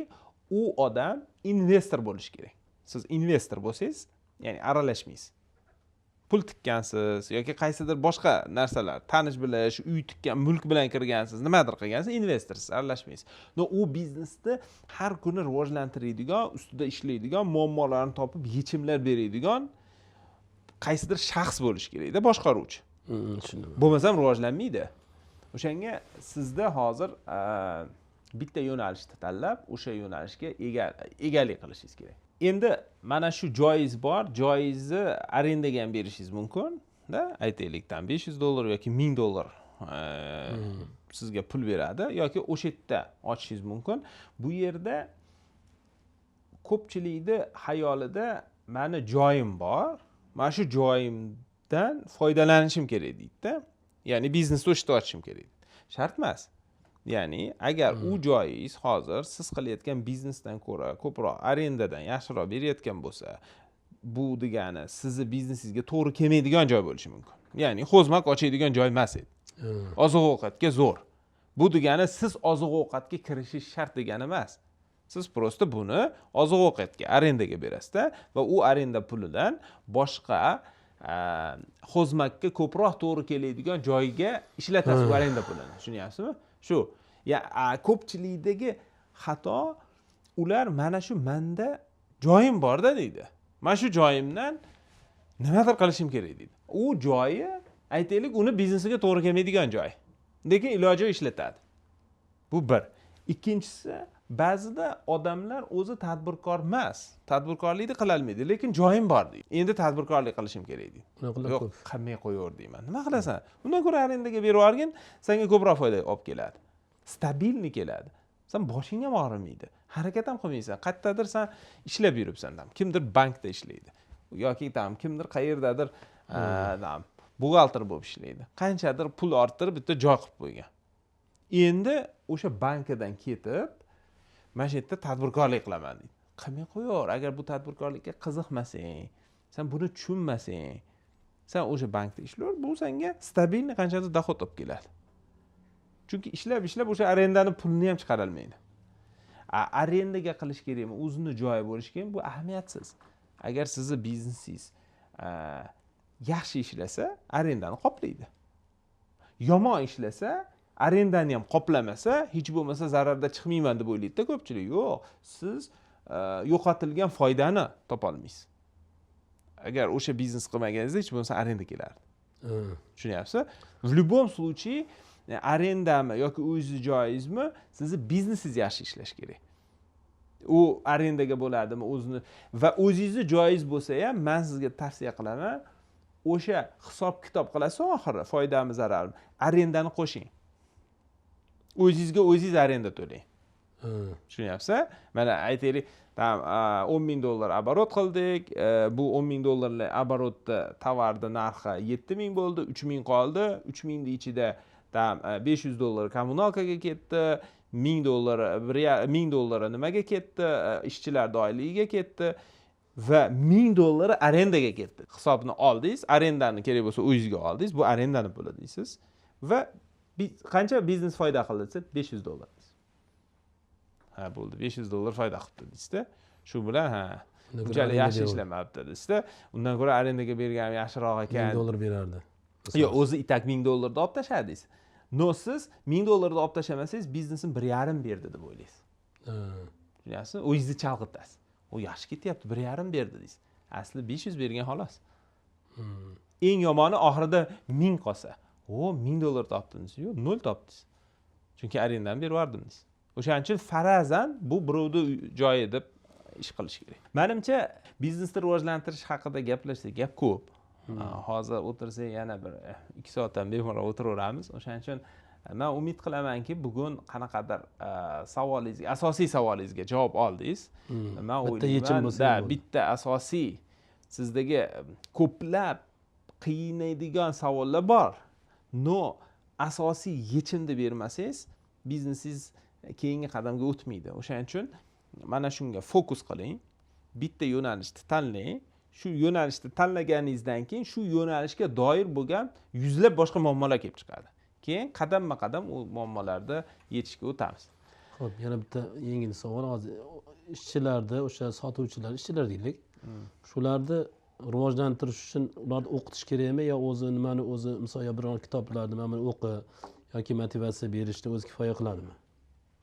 u odam investor bo'lishi kerak. Siz investor bo'lsangiz, ya'ni aralashmaysiz, pul tikkansiz yoki qaysidir boshqa narsalar, tanish bilish, uy tikkan, mulk bilan kirgansiz, nimadir qilgansiz, investorsiz, aralashmaysiz. Но u biznesni har kuni rivojlantiradigan, ustida ishlaydigan, muammolarni topib yechimlar beradigan qaysidir shaxs bo'lishi kerakda, boshqaruvchi. Tushundim. Bo'lmasam rivojlanmaydi. O'shanga sizda hozir bitta yo'nalishni tanlab, o'sha yo'nalishga egalik qilishingiz kerak. Endi mana shu joyingiz bor, joyingizni arendaga ham berishingiz mumkin da. Aytaylik, там 500 dollar yoki 1000 dollar sizga pul beradi yoki o'sha yerda ochishingiz mumkin. Bu yerda ko'pchilikni xayolida mani joyim bor, mana shu joyimdan foydalanishim kerak deydida, ya'ni biznesni o'sha yerda ochishim kerak. Shart emas. Ya'ni agar u joyingiz hozir siz qilayotgan biznesdan ko'ra ko'proq arendadan yaxshiroq berayotgan bo'lsa, bu degani sizni biznesingizga to'g'ri kelmaydigan joy bo'lishi mumkin. Ya'ni хозмаг ochadigan joy emas edi, oziq ovqatga zo'r. Bu degani siz oziq ovqatga kirishingiz shart degani emas. Siz просто buni oziq ovqatga arendaga berasizda va u arenda pulidan boshqa Хозмаг ga ko'proq to'g'ri keladigan joyga ishlatasiz u arenda pulini, tushunyapsizmi? Shu ya ko'pchilikdagi xato, ular mana shu manda joyim borda deydi, mana shu joyimdan nimadir qilishim kerak deydi. U joyi aytaylik uni biznesiga to'g'ri kelmaydigan joy, lekin iloji yo'q ishlatadi. Bu bir. Ikkinchisi, ba'zida odamlar o'zi tadbirkor emas, tadbirkorlikni qilolmaydi, lekin joyim bor deydi, endi tadbirkorlik qilishim kerak deydi. Yo'q, qilmay qo'yaver deyman. Nima qilasan? Undan ko'ra arendaga berib yuborgin, senga ko'proq foyda olib keladi, stabilniy keladi, sen boshing ham og'rimaydi, harakat ham qilmaysan. Qayerdadir san ishlab yuribsan, kimdir bankda ishlaydi yoki tam kimdir qayerdadir buxgalter bo'lib ishlaydi, qanchadir pul orttirib bitta joy qilib qo'ygan. Endi o'sha bankadan ketib mana shu yerda tadbirkorlik qilaman deydi. Qilmay qo'yaver. Agar bu tadbirkorlikka qiziqmasang, sen buni tushunmasang, sen o'sha bankda ishlayver, bu senga stabilniy qanchadir dohod olib keladi. Chunki ishlab ishlab o'sha arendani pulini ham chiqarolmaydi. Arendaga qilish kerakmi, o'zini joyi bo'lishi kerak, bu ahamiyatsiz. Agar sizni biznesingiz yaxshi ishlasa, arendani qoplaydi. Yomon ishlasa, arendani ham qoplamasa, hech bo'lmasa zararda chiqmayman deb o'ylaydi-da ko'pchilik. Yo'q, siz yo'qotilgan foydani topa olmaysiz. Agar o'sha biznes qilmaganingizda hech bo'lmasa arenda kelardi. Tushunyapsiz? В любом случае arendami yoki o'zingiz joyingizmi, sizni biznesingiz yaxshi ishlash kerak. U arendaga bo'ladimi, o'zini va o'zingizni joyingiz bo'lsa ham, men sizga tavsiya qilaman, o'sha hisob kitob qilasiz oxiri, foydami zararmi, arendani qo'shing. O'zingizga o'zingiz arenda to'lang. Tushunyapsiz? Mana aytaylik, tam $10,000 оборот qildik. Bu $10,000 оборот da tovarni narxi 7,000 bo'ldi, 3,000 qoldi. 3,000 ning ichida tam $500 kommunalkaga ketdi, $1,000 $1,000 nimaga ketdi, ishchilar oyligiga ketdi va $1,000 arendaga ketdi. Hisobni oldingiz, arendani kerak bo'lsa o'zingizga oldingiz, bu arendani puli deysiz va qancha biznes foyda qildi desa $500. Ha, bo'ldi, $500 foyda qilibdi deysizda. Shu bilan ha, bunchalik yaxshi ishlamabdi deysizda. Undan ko'ra arendaga berganim yaxshiroq ekan. $1,000 berardi. Yo'q, o'zi itak $1,000 olib tashladingiz. No, siz $1,000 olib tashlamasangiz, biznesim 1.5 berdi deb o'ylaysiz. Tushunyapsizmi? O'zingizni chalg'itasiz. U yaxshi ketyapti, 1.5 berdi deysiz. Asli 500 bergan xolos. Eng yomoni oxirida 1000 qolsa, o $1,000 topdingiz, yo'q, 0 topdingiz. Chunki arendani berib yubordim deysiz. O'shaning uchun farazan bu birovni joyi deb ish qilish kerak. Menimcha biznesni rivojlantirish haqida gaplashsak gap ko'p. Hozir o'tirsak yana bir 2 soatdan bemalol o'tiraveramiz. O'shaning uchun men umid qilamanki, bugun qanaqadir savolingizga, asosiy savolingizga javob oldingiz. Men o'ylayman, bitta asosiy sizdagi ko'plab qiynaydigan savollar bor. No, asosiy yechimni bermasangiz, biznesingiz keyingi qadamga o'tmaydi. O'shaning uchun mana shunga fokus qiling, bitta yo'nalishni tanlang. Shu yo'nalishni tanlaganingizdan keyin shu yo'nalishga doir bo'lgan yuzlab boshqa muammolar kelib chiqadi. Keyin qadamma-qadam u muammolarni yechishga o'tamiz. Xo'p, yana bitta yengil savol. Hozir ishchilarda, o'sha sotuvchilar, ishchilar deylik. Shularni rivojlantirish uchun ularni o'qitish kerakmi yo o'zi nimani o'zi, misol yo biror kitoblarni mana buni o'qi yoki motivatsiya berishni o'zi kifoya qiladimi?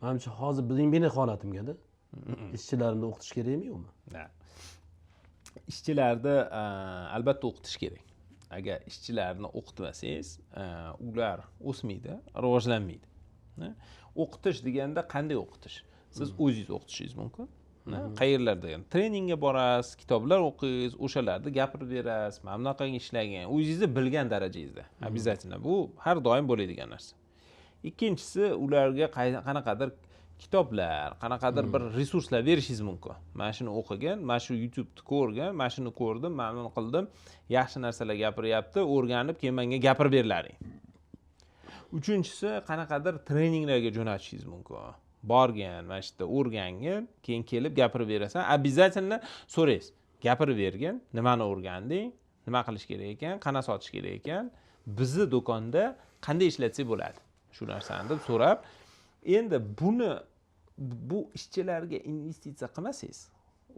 Menimcha hozir bizning meni holatimga-da ishchilarni o'qitish kerakmi yo'qmi? Ishchilarni albatta o'qitish kerak. Agar ishchilarni o'qitmasangiz, ular o'smaydi, rivojlanmaydi. O'qitish deganda qanday o'qitish? Siz o'zingiz o'qitishingiz mumkin. Qayerlarda treningga borasiz, kitoblar o'qiysiz, o'shalarni gapirib berasiz, mana bunaqa ishlagan, o'zingizni bilgan darajangizda. Обязательно bu har doim bo'ladigan narsa. Ikkinchisi, ularga qanaqadir kitoblar, qanaqadir bir resurslar berishingiz mumkin. Mana shuni o'qigan, mana shu YouTube'ni ko'rgan, mana shuni ko'rdim, mana buni qildim, yaxshi narsalar gapiryapti, o'rganib keyin menga gapirib berlaring. Uchinchisi, qanaqadir treninglarga jo'natishingiz mumkin. Borgan, mana shu yerda o'rgangin, keyin kelib gapirib berasan. Обязательно so'raysiz. Gapirib bergin, nimani o'rganding, nima qilish kerak ekan, qana sotish kerak ekan, bizni do'konda qanday ishlatsak bo'ladi shu narsani deb so'rab, endi buni bu ishchilarga investitsiya qilmasangiz,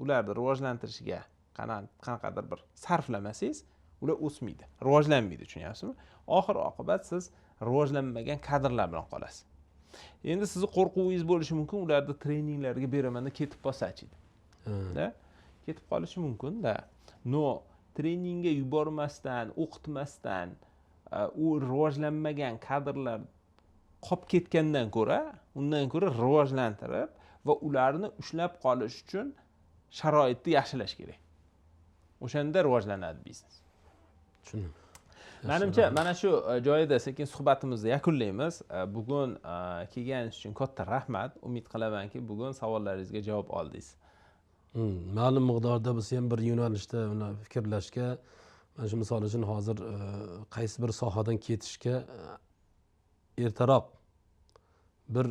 ularni rivojlantirishga qanaqadir bir sarflamasangiz, Ular o'smaydi, rivojlanmaydi, tushunyapsizmi? Oxir oqibat siz rivojlanmagan kadrlar bilan qolasiz. Endi sizni qo'rquvingiz bo'lishi mumkin, ularni treninglarga beramanda ketib qolsachi da, ketib qolishi mumkin-da. Но treningga yubormasdan, o'qitmasdan, u rivojlanmagan kadrlar qolib ketgandan ko'ra, undan ko'ra rivojlantirib va ularni ushlab qolish uchun sharoitni yaxshilash kerak. O'shanda rivojlanadi biznes. Tushundim. Manimcha, mana shu joyida sekin suhbatimizni yakunlaymiz. Bugun kelganingiz uchun katta rahmat. Umid qilamanki, bugun savollaringizga javob oldingiz. Ma'lum miqdorda bo'lsa ham bir yo'nalishda uni fikrlashga, mana shu misol uchun hozir qaysi bir sohadan ketishga ertaroq bir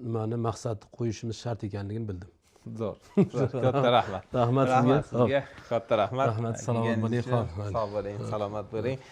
nimani, maqsadni qo'yishimiz shart ekanligini bildim. Zo'r, zo'r. Katta rahmat. Rahmat sizga. Rahmat sizga, katta rahmat. Rahmat, salomat bo'ling. Kelganingiz uchun. Sog' bo'ling, salomat bo'ling.